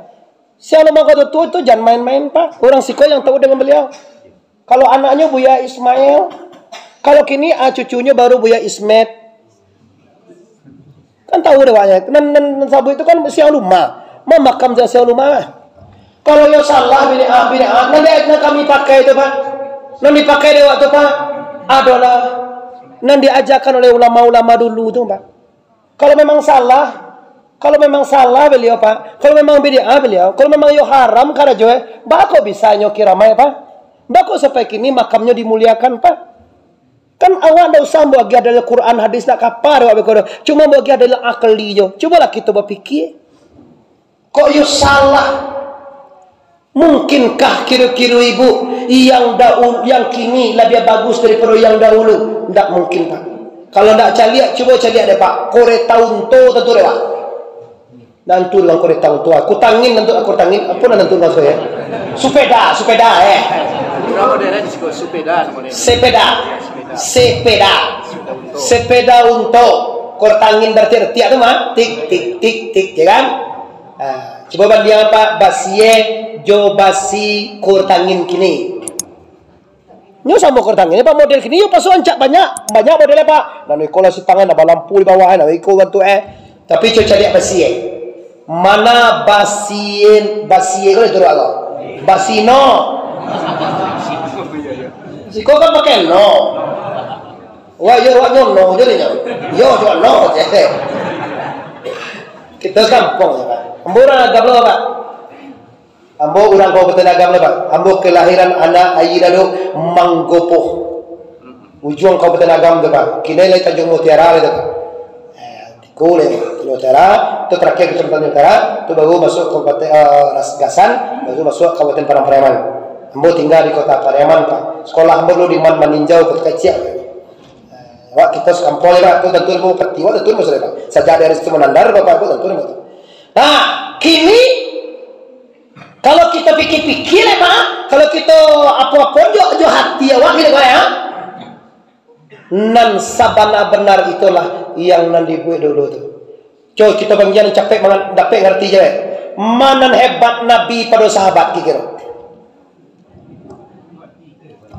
Si ulama Koto Tuo tu jan main-main, Pak. Urang siko yang tahu dengan beliau. Kalau anaknyo Buya Ismail, kalau kini, ah, cucunyo baru Buya Ismet. Kan tahu deh, Pak, ya. Nan, nan, nan sabuik tu kan Syiah Ulama. Mamakam Syiah Ulama lah. Kalau yo salah, bid'ah, bid'ah, nan di, nan kami pakai tu, Pak. Nan dipakai dek awak tu, Pak, adolah nan diajakan oleh ulama-ulama dulu tu, Pak. Kalau memang salah, kalau memang salah beliau, Pak, kalau memang bid'ah beliau, kalau memang iyo haram karajo, eh, baa kok bisa inyo kiramaik, Pak? Baa kok sampai kini makamnyo dimuliakan, Pak? Kan awak ndak usah ambo agiah dalil Quran, hadis, ndak kapa awak beko doh. Cuma ambo agiah dalil akli jo. Cubolah kito bapikia. Kok iyo salah? Mungkinkah kiro-kiro ibu yang daul-, yang kini labiah bagus daripado yang dahulu? Ndak mungkin, Pak. Kalau ndak caliak, cubo caliak deh, Pak. Koreta unto tantu deh, Pak. Nantu dalam koreta unto, ah. Kutangin nantu, ah, kutangin. Apo nan nantu maksudnyo? Supeda, supeda, eh. Sepeda. Sepeda. Sepeda unto. Koreta angin bertiak-tiak tu mah. Tik, tik, tik, tik, ya kan? Ha, cubo bandiang, Pak, basi e jo basi kurtangin kini. Nyo samo kurtangin, Pak, model kini yo paso rancak banyak, banyak model e, Pak. Nan iko lah sitangan, lah balampu di bawah, nan iko bantuak e. Tapi cubo caliak basi e. Mana basi e, basi e ko itu Allah. Basi no. Siko kan pakai no. Wah, yo, wah, no, no, jadi no. Yo, cuma no, je. Kita sekampung, ya, Pak. Ambo urang Agam lo, Pak. Ambo urang Kabupaten Agam lo, Pak. Ambo kelahiran anak Ayi Dado Manggopoh. Ujuang Kabupaten Agam tu, Pak. Kini lai Tanjung Mutiara lai tu, Pak. Eh, Tiku lai, Tanjung Mutiara. Tu terakhir Kecamatan Tanjung Mutiara. Tu baru masuk Kabupaten, eh, Ras-, Gasan. Baru masuk Kabupaten Padang Pariaman. Ambo tinggal di Kota Pariaman, Pak. Sekolah ambo dulu di Man Maninjau, Kota Keciak. Wak, kito sakampung je, Pak. Tu tantu ilmu peti, wak, tantu ilmu sudah, Pak. Sajak dari situ manandar, Bapak Ibu, tantu ilmu tu. Nah, kini, kalau kito pikir-pikir, eh, Pak, kalau kito apo-apo jo, jo hati awak gitu, Pak, ya. Nan sabana-benar itulah yang nan dibuek dulu tu. Cubo kito bagian capek mangan-, dapek ngarti je, eh. Ma nan hebat Nabi pado sahabat, kiro-kiro?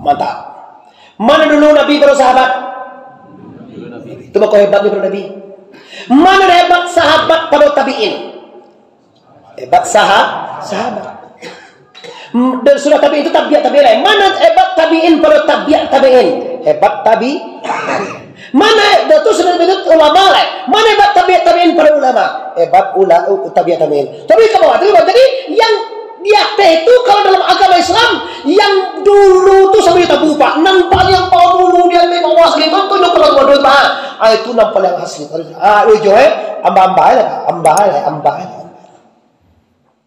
Mantap. Ma nan dulu Nabi pado sahabat? Itu mako hebatnyo pado Nabi. Ma nan hebat sahabat pado tabiin? Hebat saha-, sahabat. Hmm, dan sudah tabiin tu tabiat tabiin lain. Ma nan hebat tabiin pado tabiat tabiin? Hebat tabi-, Mana, dah tu sudah itu ulama lah. Mana hebat tabiat tabiin pado ulama? Hebat ula-, u-, tabiat tabiin. Tapi ka bawah tu, jadi yang di ateh tu, kalau dalam agama Islam, yang dulu tu sampai tabu, Pak. Nan paling bawah dulu di ateh bawah sekali tu, tu yang paling bawah dulu, Pak. Ah, itu nan paling asli. Ah, ujo, eh, amba-amba lah, amba lah, amba lah.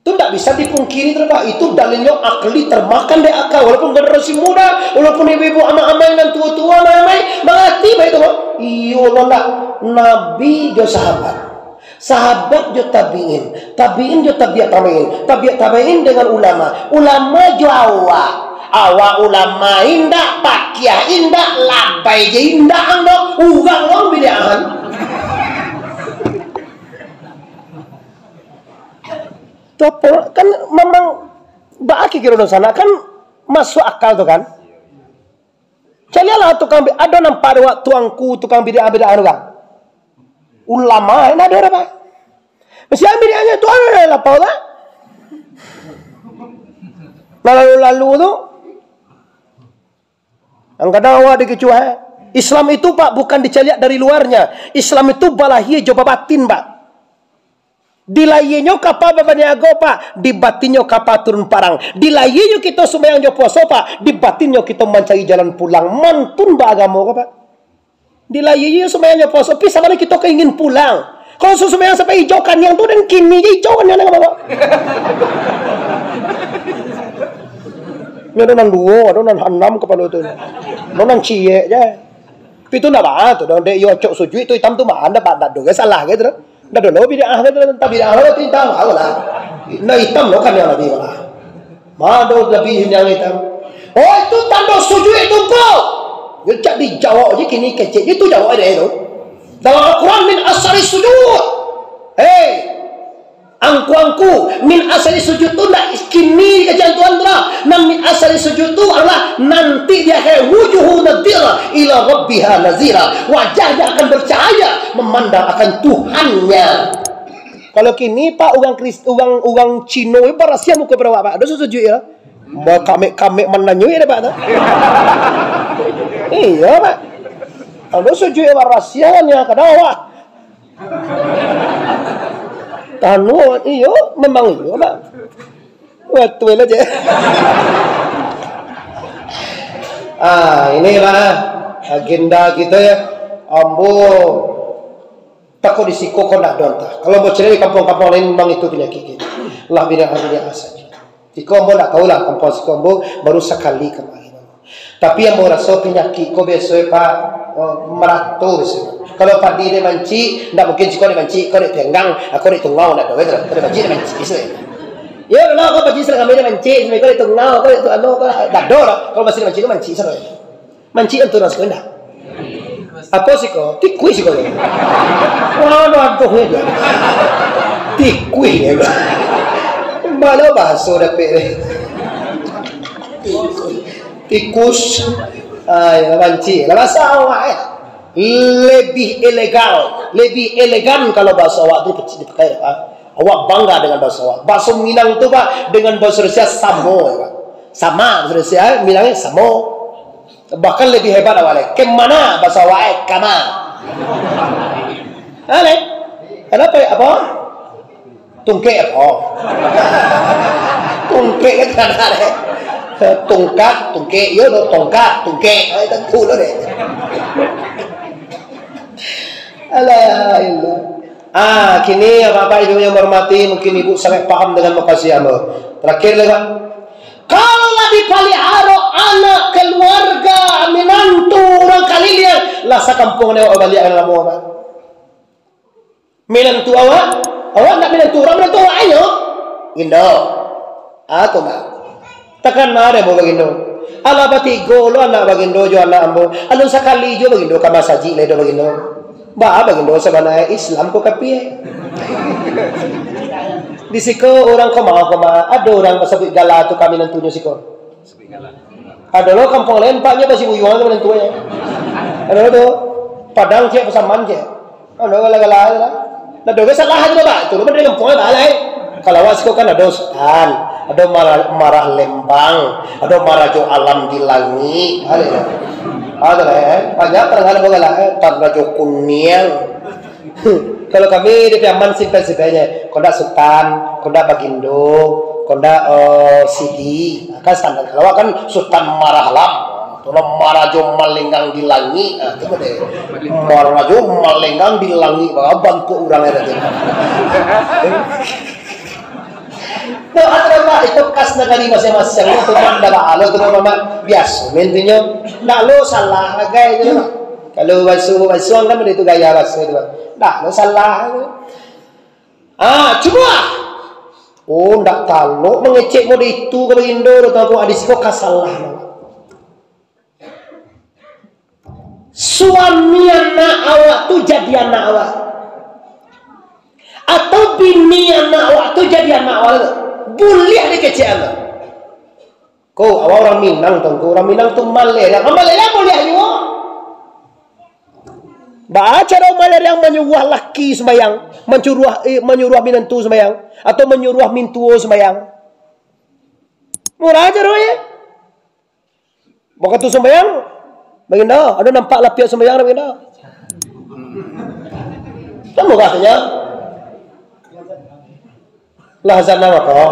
Tu ndak bisa dipungkiri tu, Pak. Itu dalilnyo akli termakan dek akal. Walaupun generasi muda, walaupun ibu-ibu, amak-amak nan tua-tua, amak-amak, mangarati baik tu, Pak. Iyo lo ndak? Nabi jo sahabat. Sahabat jo tabiin. Tabiin jo tabiat tabiin. Tabiat tabiin dengan ulama. Ulama jo awak. Awak ulama indak, pakiah indak, labai je indak, ang do. Urang lo bidiahan. Tu apo? Kan memang baa kiro-kiro dosa nak kan masuk akal tu kan? Caliaklah tukang bi-, ado nampak ado wak tuangku tukang bidiah-bidiah tu kan? Ulama, eh, ndak ado dah, Pak. Mesti ambil dia tu, ah, lapau lah. Nah, lalu-lalu tu, Ang kadang awak dikicuah, eh. Islam itu, Pak, bukan dicaliak dari luarnya. Islam itu balahia jo babatin, Pak. Dilahianyo kapa babaniago, Pak. Dibatinnyo kapa turun parang. Dilahianyo kito sumbayang jo puaso, Pak. Dibatinnyo kito mancari jalan pulang. Mantun baagamo ko, Pak. Dilahianyo sumbayang jo puaso, pi sabana kito ka ingin pulang. Kalau su-, sumbayang sampai ijau kaniang tu, dan kini je ijau kaniang, ndak apo-apo. Nyo ado nan duo, ado nan anam kapalo tu. Ado nan ciek je. Tapi tu ndak baa tu, dek iyo acok sujuik tu itam tu baa, ndak ba-, ndak ado salah gitu. Ndak ado lo bidiah gitu, tantang bidiah lo tu itam, alah. Ndak itam lo kan yang Nabi malah. Mado Nabi yang itam. Oh, itu tando sujuik tu, Bro. Yo, cak dijawab je kini kecek. Itu jawab dia tu. Dalam Al-Quran, min asari sujud. Hei, angku-angku, min asari sujud tu ndak kini kajian Tuhan tu lah. Nah, min asari sujud tu adalah nanti di akhirat, wujuhu nadhira ila rabbiha nazira. Wajahnya akan bercahaya memandang akan Tuhannya. Kalau kini, Pak, urang Kris-, urang, urang Cino ni barasiah muko pado awak, Pak. Ado sujud ya. Mau kamek-kamek mananyo ya, Pak, tu. Iya, Pak. Ado sujud ya barasiah kan ya, kada awak. Tanu, iyo, memang iyo, Pak. Betul aja. Ah, ini, Pak, agenda kita ya. Ambo Tako di siko ko ndak doh antah. Kalau bacaliak di kampuang-kampuang lain, memang itu panyakik kito. Lah bidiah-bidiah sajo. Siko ambo ndak tahu lah, kampuang siko ambo baru sakali kamari. Tapi ambo raso panyakik ko biaso, Pak, eh, marato biaso. Kalau padi dek mancik, ndak mungkin siko dek mancik, ko dek tenggang, ko dek tungau, ndak doh, betul? Ko dek mancik, dek mancik, biaso. Yo, kalau ko padi salah kami dek mancik, siko dek tungau, ko dek tu, anu, ko ndak doh, kalau masih dek mancik, ko mancik, salah. Mancik kan turun siko indak? Apo siko? Tikui siko. Wah, aduh, aduh, ya. Tikuih, yo. Baa bahaso dapek ni? Tikus. Tikus. Ah, yo, lah banci. Lah bahaso awak, eh. Lebih elegan, lebih elegan kalau bahaso awak tu dipakai, ah. Awak bangga dengan bahaso awak. Bahaso Minang tu, Pak, dengan bahaso Indonesia samo, ya, Pak. Sama, bahaso Indonesia, Minang samo. Bahkan lebih hebat awak lai. Kemana bahaso awak, eh? Kama. Ha, lai? Kenapa, apa? Tungkek apa? Tungkek kan ada, lai. Tungkak, tungkek, yo, no, tongkak, tungkek. Ai, tentu lo deh. Alah, ilah. Ah, kini, Bapak Ibu yang hormati, mungkin Ibu sangat paham dengan mukasuik ambo. Terakhir lai, Pak. Kalau lah dipaliharo anak, keluarga, minantu, urang kaliliang, lah sakampuang ni awak baliak ka lamo, Pak. Minantu awak, awak ndak minantu urang, minantu awak inyo. Indo. Ah, tu, Pak. Takana dek ambo bagindo. Alah batigo lo anak bagindo jo anak ambo. Alun sakali juo bagindo ka masajik lai doh bagindo. Baa bagindo sabananyo Islam ko kapia? Di siko urang ko maoh ko ma-, ado urang basabuik gala tu ka minantunyo siko. Ado lo kampuang lain, Pak, nyo basi buyuang tu minantunyo. Ado lo tu. Padang ciek, Pasaman ciek. Ado gala-gala tu lah. Ndak ado salah tu, Pak. Tu lo mah dari kampuang, Pak, lai. Kalau awak siko kan ado Sutan, ado Mara-, Marah Lembang, ado Marajo Alam di Langik. Ado, ado lah, eh. Banyak terang ado gala, eh. Tan Rajo Kuniang. Kalau kami di Piaman simpan-simpan je. Kondak Sutan, kondak Bagindo, kondak, eh, Sidi. Kan standar. Kalau awak kan Sutan Marah Alam. Kalau Marajo Malenggang di Langik, ah, tu deh. Marajo Malenggang di Langik, bah, bantuak urang ada tu. Nah, ado, Pak, itu khas nagari masing-masing. Itu mah ndak baa lo tu, Pak. Biaso, intinyo, ndak lo salah, agai tu, Pak. Kalau baso, baso kan ado itu gaya baso tu, Pak. Ndak lo salah tu. Ah, cubo ah. Oh, ndak talok mangecek mode itu ka bagindo, tau ko hadis ko ka salah. Suami anak awak tu jadi anak awak. Atau bini anak awak tu jadi anak awak. Buliah dikecek Allah. Ko, awak urang Minang tu, ko, urang Minang tu maleh. Lah, maleh lah buliah juo. Baa caro maleh yang manyuruah laki sumbayang, mancuruah, eh, manyuruah minantu sumbayang, atau manyuruah mintuo sumbayang? Murah caronyo. Wakatu sumbayang, bagindo, ado nampak lapiak sumbayang, bagindo? Kan murah tu nyo. Lah azan namo ko?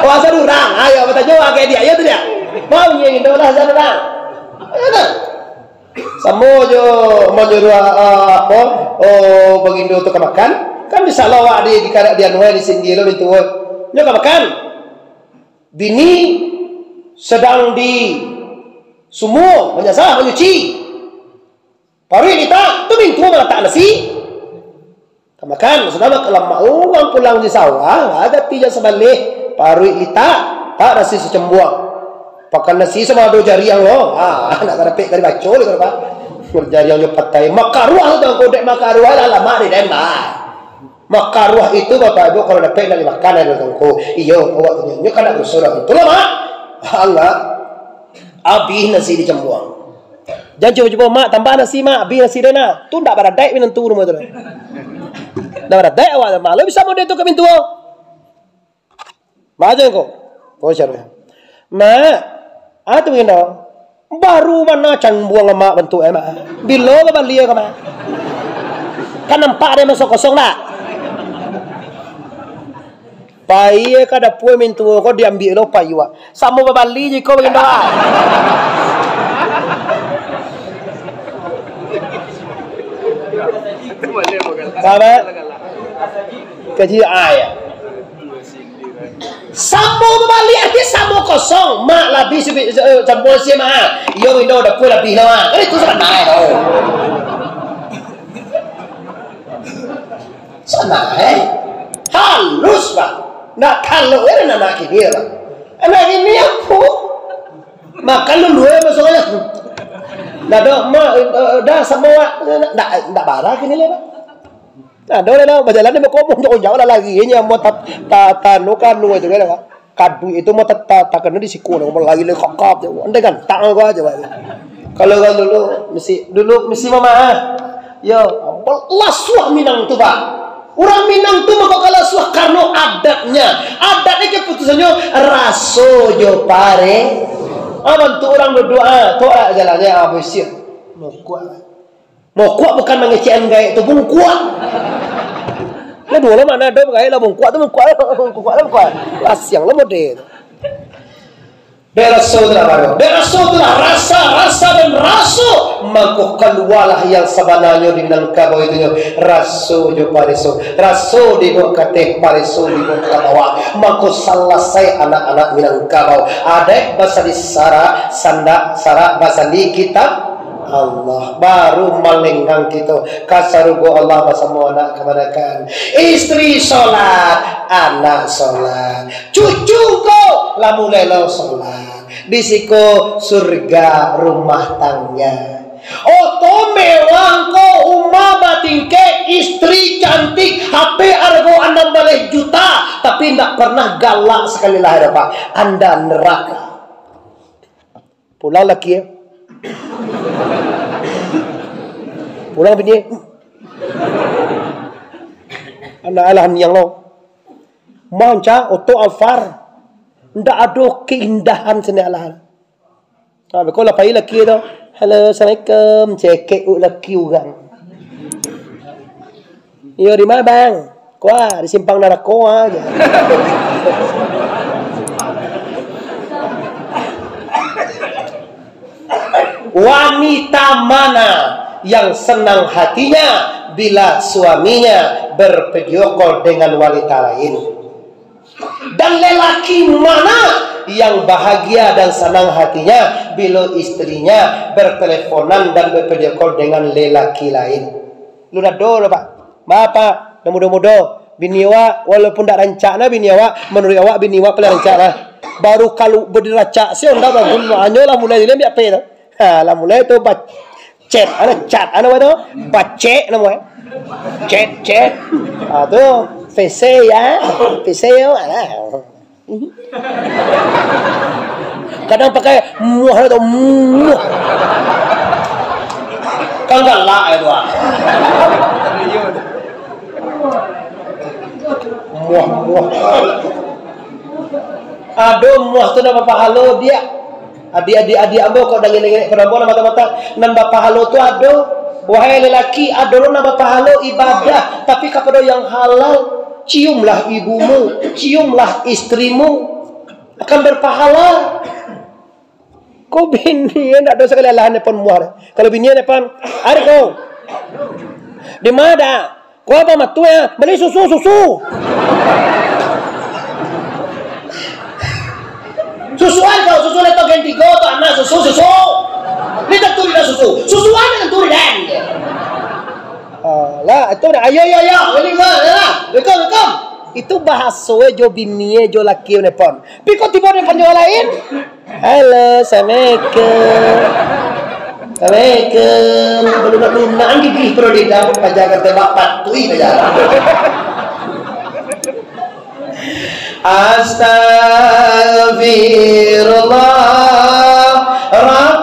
Oh, azan urang. Ayo, batanyo urang ka dia, iyo tu dia. Mau nyo bagindo lah azan urang. Iyo tu. Samo jo manyuruah, ah, apo? Oh, bagindo tu ka makan. Kan bisa lo awak di, di karak di anu, di singgih lo pintu. Nyo ka makan. Bini sadang di sumua, manyasah, manyuci. Paruik litak, tu mintuo malatak nasi. Ka makan, sudah makan lamak, urang pulang di sawah, lah gati jan sabaleh, paruik litak, tak nasi sacambuang. Pakan nasi samo ado jariang lo. Ah, nak ka dapek ka dibaco lai, Pak. Jariang jo patai. Makaruah tu, Tuangku, dek makaruah lah lamak di den, bah. Makaruah itu, Bapak Ibu, kalau dapek nak dimakan ado, Tuangku. Iyo, awak tu nyo, nyo kan nak baruso dah. Tu lah, Mak. Alah. Abih nasi dicambuang. Jan cubo-cubo, "Mak, tambah nasi, Mak, abih nasi den nah." Tu ndak baradaik minantu rumah tu. Ndak baradaik awak, Mak. Lo bisa mode tu ka mintuo. Mak, jan ko. Ko siapa? "Mak, ah tu bagindo. Baru bana cambuang Mak bantuak e, Mak. Bilo babali ko, Mak? Kan nampak den maso kosong dak?" Pai ka dapua mintuo ko, diambiak lo payuak. Samo babali jiko bagindo, ah. Paham, eh? Kaji, ah, ya. Samo babali arti samo kosong. Mak, labiah sibi-, eh, cambuang nasi, Mak. Iyo, Indo, dapua labiah lah, Mak. Kan itu sabananyo tu. Sabananyo, eh. Halus, Pak. Ndak talok, eh, anak kini, Pak. Anak kini apo? Makan dulu, eh, masalah. Ndak ado, Mak, eh, dah samo, Mak. Ndak, ndak bara kini lai, Pak. Nah, ado lah, bajalan di muko umum, jauh-jauh lah lari, inyo mau ta-, ta-, tanu kanu itu kan, Pak. Kadu itu mau ta-, ta-, takana di siku, mau lari lah kakap je. Andai kan, tak aku aja, Pak. Kalau orang dulu, mesti, dulu mesti mama, ah. Ya, lasuah Minang tu, Pak. Urang Minang tu mako ka lasuah karano adatnya. Adatnya keputusannyo raso jo pare. Ah, bantu urang duduak, ah, tu, ah, jalannyo, ah, bisiak. Mokok. Mokok bukan mangecekkan gaek tu, bungkuak. Lah duo lah, mana ado gaek lah bungkuak tu, bungkuak lah, bungkuak lah, bungkuak. Lasiang lah mode tu. Dek raso tu lah baru. Dek raso tu lah, rasa, rasa dan raso. Mako kalualah yang sabananyo di Minangkabau itunyo. Raso jo pareso. Raso dibaok ka ateh, pareso dibaok ka bawah. Mako salasai anak-anak Minangkabau. Adaik basandi sarak, sandak sarak basandi kitab Allah. Baru malenggang kito ka sarugo Allah basamo anak kamanakan. Istri solat, anak solat. Cucu ko lah mulai lo solat. Di siko surga rumah tangga. Oto mewah ko, umah batingkek, istri cantik, H P arago anam baleh juta, tapi ndak pernah galak sakali lah, Pak. Anda neraka. Pulang laki, eh. Pulang bini, eh. Anak alah niang lo. Manca oto Alphard. Ndak ado keindahan sini alah. Ha, beko lah pai laki tu. "Halo, assalamualaikum." Cekek laki urang. "Iyo, di ma, Bang?" "Ko a, di simpang narako a," jar. Wanita mana yang senang hatinya bila suaminya bervideo call dengan wanita lain? Dan lelaki mana yang bahagia dan senang hatinya bila istrinya berteleponan dan bervideo call dengan lelaki lain? Lu dado lah, Pak. Bapak, nan mudo-mudo, bini awak, walaupun dak rancak nah bini awak, manuruik awak bini awak paling rancak lah. Baru kalau badirancak si onda bagun, anyo lah mulai dilihat ambiak P tu. Ha, lah mulai tu ba-, chat, ana chat, ana apa tu? Bacek namo, eh? Chat, chat. Ha, tu, P C ya. P C yo, alah. Kadang pakai muah tu, muah. Kan galak itu, ah. Muah, muah. Ado muah tu nan bapahalo, diak. Adik-adik, adik ambo, kok dangin-dangin, kok ambo lah mata-mata. Nan bapahalo tu ado. Wahai lelaki, ado lo nan bapahalo ibadah, tapi kapado yang halal. Ciumlah ibumu, ciumlah istrimu. Akan berpahala. Ko bini ndak dosa kali alah nelpon muah. Kalau bini nelpon, "Ari ko. Di ma dah? Ko apa matu ya? Beli susu, susu." Susuan kau, susu leto gen tigo tu anak susu, susu. Ni tak turi dah susu. Susuan dengan turi dan. Ah, lah, itu dah. Ayo, ayo, ayo. Ini mah, ya. Welcome, welcome. Itu bahaso eh jo bini eh jo laki nelpon. Piko tibo nelpon jo lain? "Halo, assalamualaikum." "Assalamualaikum." Balunak-lunak gigi, perlu didapuk aja, kata bapak tui aja. Astagfirullah, Rabb.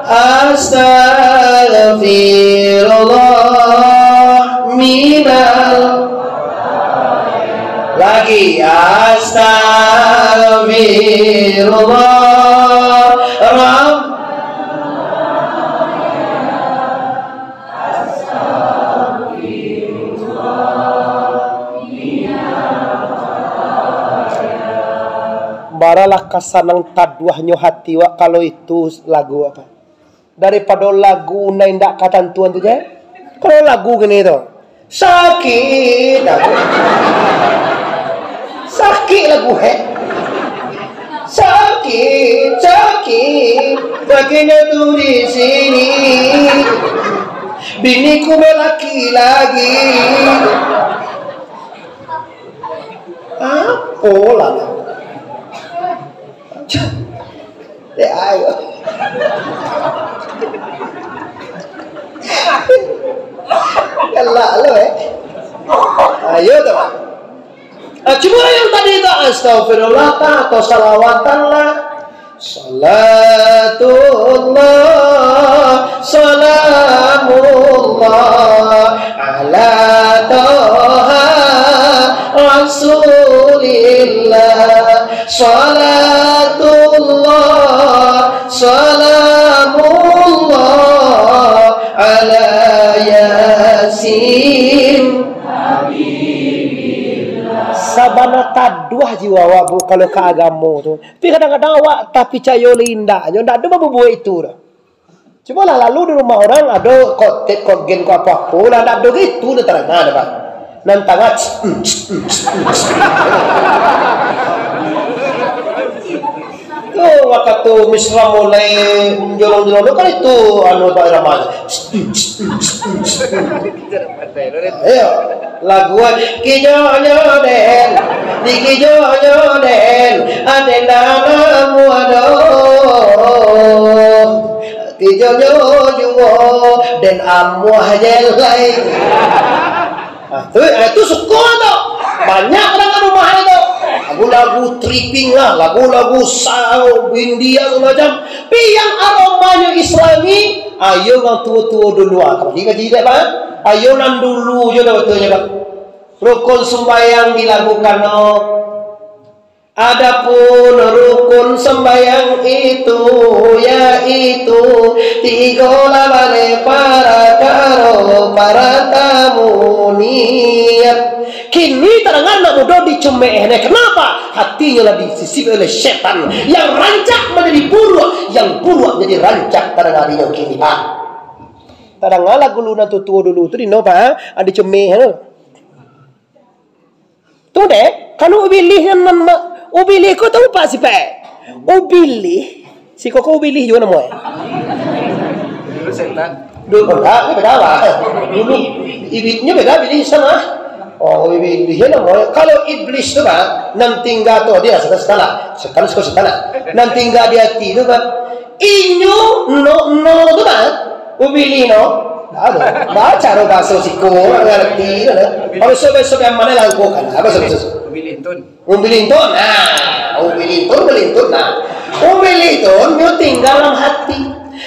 Astagfirullah minal. Lagi. Astagfirullah. Rabb. Baralah ka sanang taduahnyo hati wak kalau itu lagu apa? Daripado lagu nan indak katantuan tu je. Kalau lagu kini tu, sakit aku. Sakik lagu, eh. Sakit, sakit, sakitnya tu di sini. Biniku belaki lagi. Apolah. Dek ayo. Astagfirullah, atau salawatanlah. Salatullah, salamullah, ala Toha Rasulillah. Salatullah, salamullah, ala Yasin. Sabana taduah jiwa awak, Bu, kalau ka agamo tu. Tapi kadang-kadang awak tapicayo lai indaknyo, ndak ado babubuek itu doh. Cubolah lalu di rumah urang, ado kotek, kogen, ko apo-apo lah, ndak ado gitu, ndak tarang ado, Bang. Nan tangah, tu wakatu misra mulai jolong-jolong tu kan itu, anu, Pak Irama. Iyo, lagu aja. Kijonyo den, di kijonyo den, aden dalam wadoh. Kijonyo juo den amuah je lai. Nah, tu, eh, tu suko tu. Banyak kadang rumah tu. Lagu-lagu tripping lah, lagu-lagu sa-, India segala macam. Tapi yang aromanyo Islami, ayo urang tuo-tuo dulu ah. Kaji-kaji dek, Bang. Ayo nan dulu je dah betulnyo, Bang. Rukun sumbayang dilakukan, no. Adapun rukun sumbayang itu, yaitu tigo lah baleh parakaro, paratamu niat. Kini tadanga anak mudo dicumek, eh, kenapa? Hatinyo lah disisip oleh setan. Yang rancak manjadi buruak, yang buruak jadi rancak, tadanga dinyo kini, Pak. Tadanga lagu lu nan tuo-tuo dulu tu, dino, Pak, ah, dicumek tu. Tu deh, kalau ubilih nan, nan ma-, ubilih ko tahu, Pak, sipak? Ubilih, siko ko ubilih juo namo, eh. Dulu setan. Dulu, enggak, ini beda, Pak. Dulu, iblisnya beda, iblis sama. Oh, iblis, ya, namo. Kalau iblis tu, Pak, nan tingga tu, dia setan, setan lah. Setan, setan, setan lah. Nan tingga di hati tu, Pak. Inyo, no, no tu, Pak. Ubilih, no. Aduh, baca ro baso siko, ngarti, kan? Kalau sobek-sobek mana lakukan? Apa sobek-sobek? Ubilih tun. Umbilintun, nah, umbilintun, umbilintun, nah. Umbilintun nyo tingga dalam hati.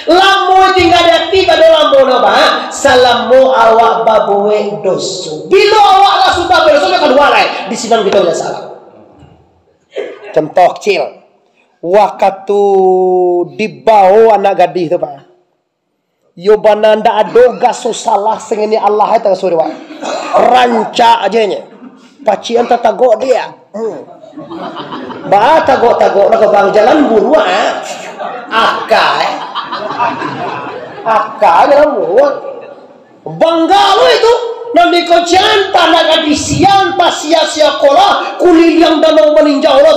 Lamo tingga di hati, bado lamo no, Pak? Salamo awak babuek doso. Bilo awak lah sudah badoso, nyo kalua lai. Di sinan kito nyo salah. Contoh kecil. Wakatu dibao anak gadih tu, Pak. Yo bana ndak ado gaso salah sangini Allah ai taraso dek awak. Rancak je nyo. Pacik an tatagok dia. Hmm. Ba tagok-tagok lah ka bang jalan buruak, ah. Aka, eh. Aka jalan buruak. Bangga lo itu. Nan di kocan tanah gadih siang, pasia-sia kolah, kuliliang danau maninjau lo.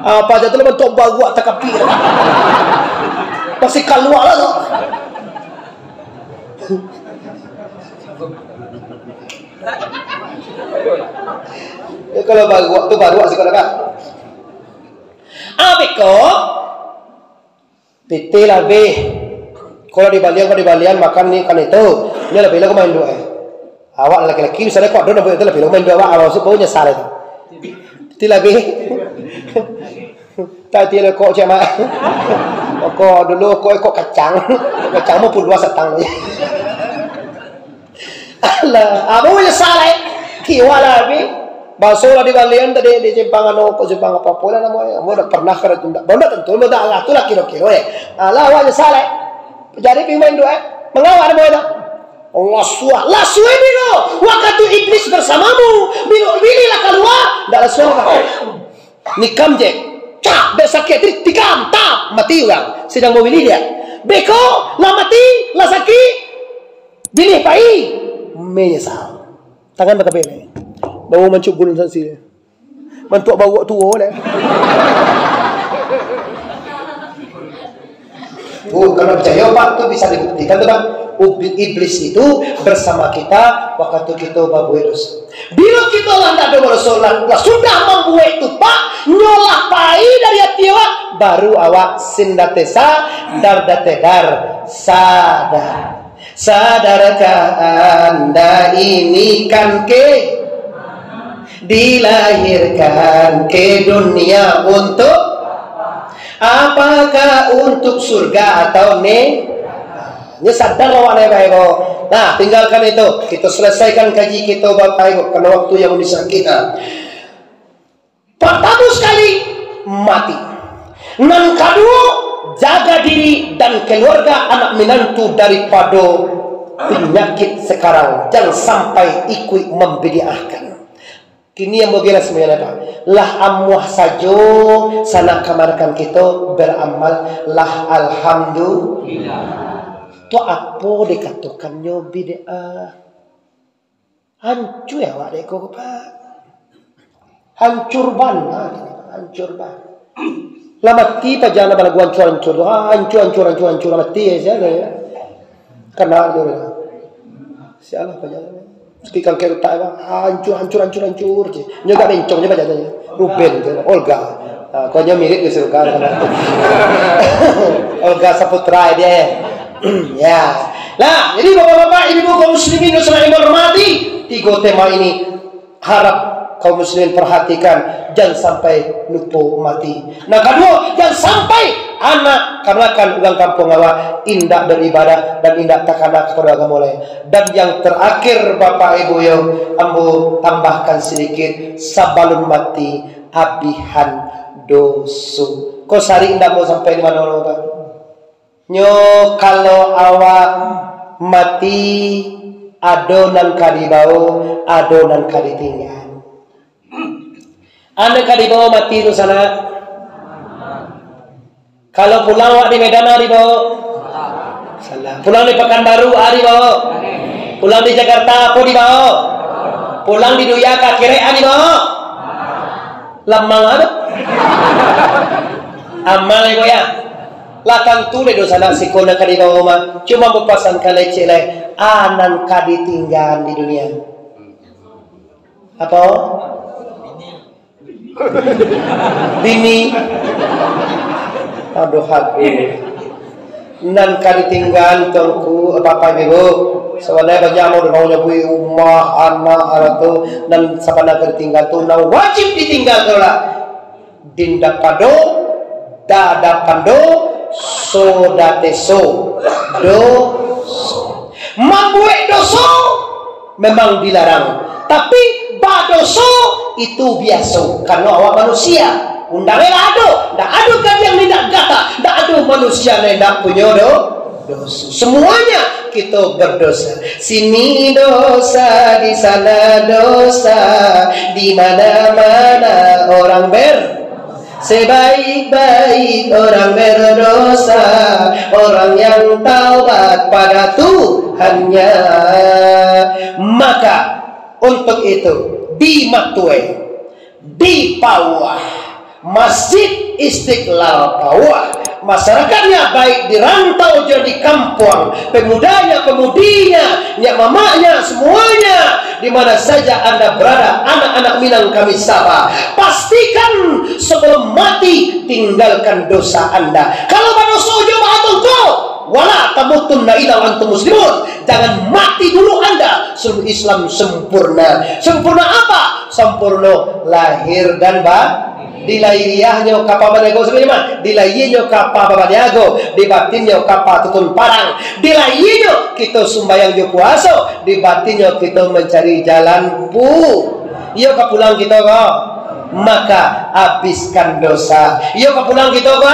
Apa aja tu lah bantuak baruak takapik. Masih kaluar lah tu. Ya, kalau baruak tu baruak sih kalau kan. Abiko, pitih lah bih. Kalau dibalian, kalau dibalian makan ni kan itu. Ini lebih lah main dua eh. Awak laki-laki misalnya kok ado nampak itu lebih lah main dua awak awak suka nyesal itu. Pitih lah bih. Tadi lo kok cak mak. Kok dulu kok kok kacang. Kacang mau puluh satang. Alah, abang nyesal eh. Kiwa lah abi. Baso lah di balian tadi di simpang anu kok simpang apa-apa lah namanya. Abang dah pernah kada tundak. Abang dah tentu abang dah arah tu lah kiro-kiro eh. Alah, awak nyesal eh. Jadi pi main dua eh. Mangawak namanya tu. Allah suah. Lah suah bilo. Wakatu iblis bersamamu. Bilo, bilo lah kalua. Ndak lah suah. Nikam je. Cak, dek sakik tadi, tikam, tap, mati urang. Sidang bamilih dia. Beko, lah mati, lah sakik. Bilih pai. Menyesal. Tangan bakapek lai. Bawa mancuk gulun saksi. Mantuak bawak tuo lai. Oh, kalau percaya, Pak, tu bisa dibuktikan tu, Pak. Ub-, iblis itu bersama kita waktu kita babuek dosa. Bila kita lah ndak ada berdosa, lah, lah sudah mambuek tu, Pak, nyo lah pai dari hati awak, baru awak sin date sa, dar date dar, sadar. Sadarkah anda ini kan ke? Dilahirkan ke dunia untuk, apakah untuk surga atau ne-, nyo sadar awak ni, Bapak Ibu. Nah, tinggalkan itu. Kita selesaikan kaji kita, Bapak Ibu, karena waktu yang memisah kita. Pertama sekali, mati. Nan kaduo, jaga diri dan keluarga, anak minantu, daripado penyakit sekarang. Jangan sampai ikuik mambidiahkan. Kini ambo bilang semuanya, Pak. Lah amuah sajo sanak kamanakan kito beramal, lah alhamdulillah. Tu apo dikatokannyo bid'ah? Hancua awak dek ko, Pak. Hancua bana, hancua bana. Lah mati paja nan balagu hancua-hancua tu. Ah, hancua, hancua, hancua, hancua, lah mati ya, sia, ya. Kana tu. Sialah paja. Sakik kangkek utak, Bang. Ah, hancua, hancua, hancua, hancua je. Nyo gak bencong je paja tu. Ruben tu, Olga. Ah, kau nyo mirip ke si Olga. Olga Saputra dia. Ya. Nah, jadi bapak-bapak, ibu-ibu, kaum muslimin yang saya hormati, tiga tema ini harap kaum muslimin perhatikan, jangan sampai lupo mati. Nah, kaduo, jangan sampai anak kamanakan urang kampuang awak indak beribadah dan indak takana kapado agamo lai. Dan yang terakhir, Bapak Ibu yo, ambo tambahkan sedikit, sabalun mati, abihan doso. Ko sari indak ambo sampai di mano, Pak? Nyo, kalau awak mati, ado nan ka dibao, ado nan ka ditinggaan. Ado ka dibao mati tu, sanak? Kalau pulang awak di Medan, a dibao? Sanak. Pulang di Pekanbaru, a dibao? Pulang di Jakarta, apo dibao? Pulang di dunia ka akhirat, a dibao? Lamang ado. Amal, ibu ya. Lah tantu dek dosa nak siko nan ka dibao mah. Cuma bapasankan lecek lai, a nan ka ditinggaan di dunia. Apo? Bini. Aduh, aduh. Nan ka ditinggaan, Tuanku, Bapak Ibu. Sabananyo banyak mau dibao nyo bui, rumah, anak, anak tu. Nan sabananyo ka ditinggaan tu, nan wajib ditinggaan tu lah. Dinda pado, dada pando, soda teso, doso. Mambuek doso memang dilarang, tapi badoso itu biaso, karano awak manusia. Undang lah ado, ndak ado kadiang nan indak gata, ndak ado manusia nan indak punyo do-, doso. Semuanya kita berdosa. Sini dosa, di sana dosa, di mana-mana orang ber-, sebaik-baik orang berdosa, orang yang taubat pada Tuhannya. Maka, untuk itu, di Matue, di Pauah, Masjid Istiqlal Pauah, masyarakatnya baik di rantau jo di kampuang, pemudanya, pemudinya, nyak mamaknya, semuanya, di mana saja Anda berada, anak-anak Minang kami sapa, pastikan sebelum mati tinggalkan dosa Anda. Kalau badoso jo baatongko, wala tamutunna illa wa antum muslimun. Jangan mati dulu Anda sebelum Islam sempurna. Sempurna apa? Sempurna lahir dan ba-, dilahiahnyo kapa baniago sabananyo mah. Dilahiahnyo kapa babaniago, dibatinnyo kapa tutun parang. Dilahiahnyo kito sumbayang jo puaso, dibatinnyo kito mancari jalan pu-, iyo ka pulang kito ko. Maka habiskan dosa. Iyo ka pulang kito ko.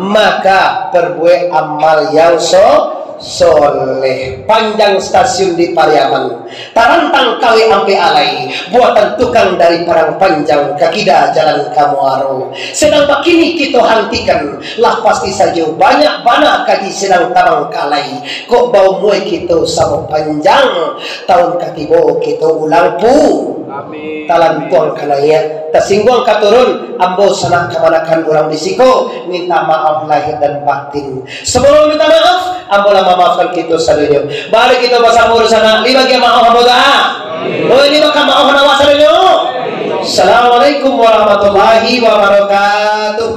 Maka perbuek amal yang so-, soleh. Panjang stasiun di Pariaman. Tarantang kawek ampek alai, buatan tukang dari Padang Panjang ka kida jalan ka Muaro. Sedang bakini kito hantikan, lah pasti sajo banyak bana kaji sedang tabang ka alai. Kok baumua kito samo panjang, taun ka tibo kito ulang pu-, amin. Talantuang ka naiak, tasingguang ka turun, ambo sanak kamanakan urang di siko, minta maaf lahir dan batin. Sebelum minta maaf, ambo lah mamaafkan kito sadonyo. Mari kito basamo di sana. Lima bagian maaf ambo doa. Oi, lima ka maaf awak sadonyo. Assalamualaikum warahmatullahi wabarakatuh.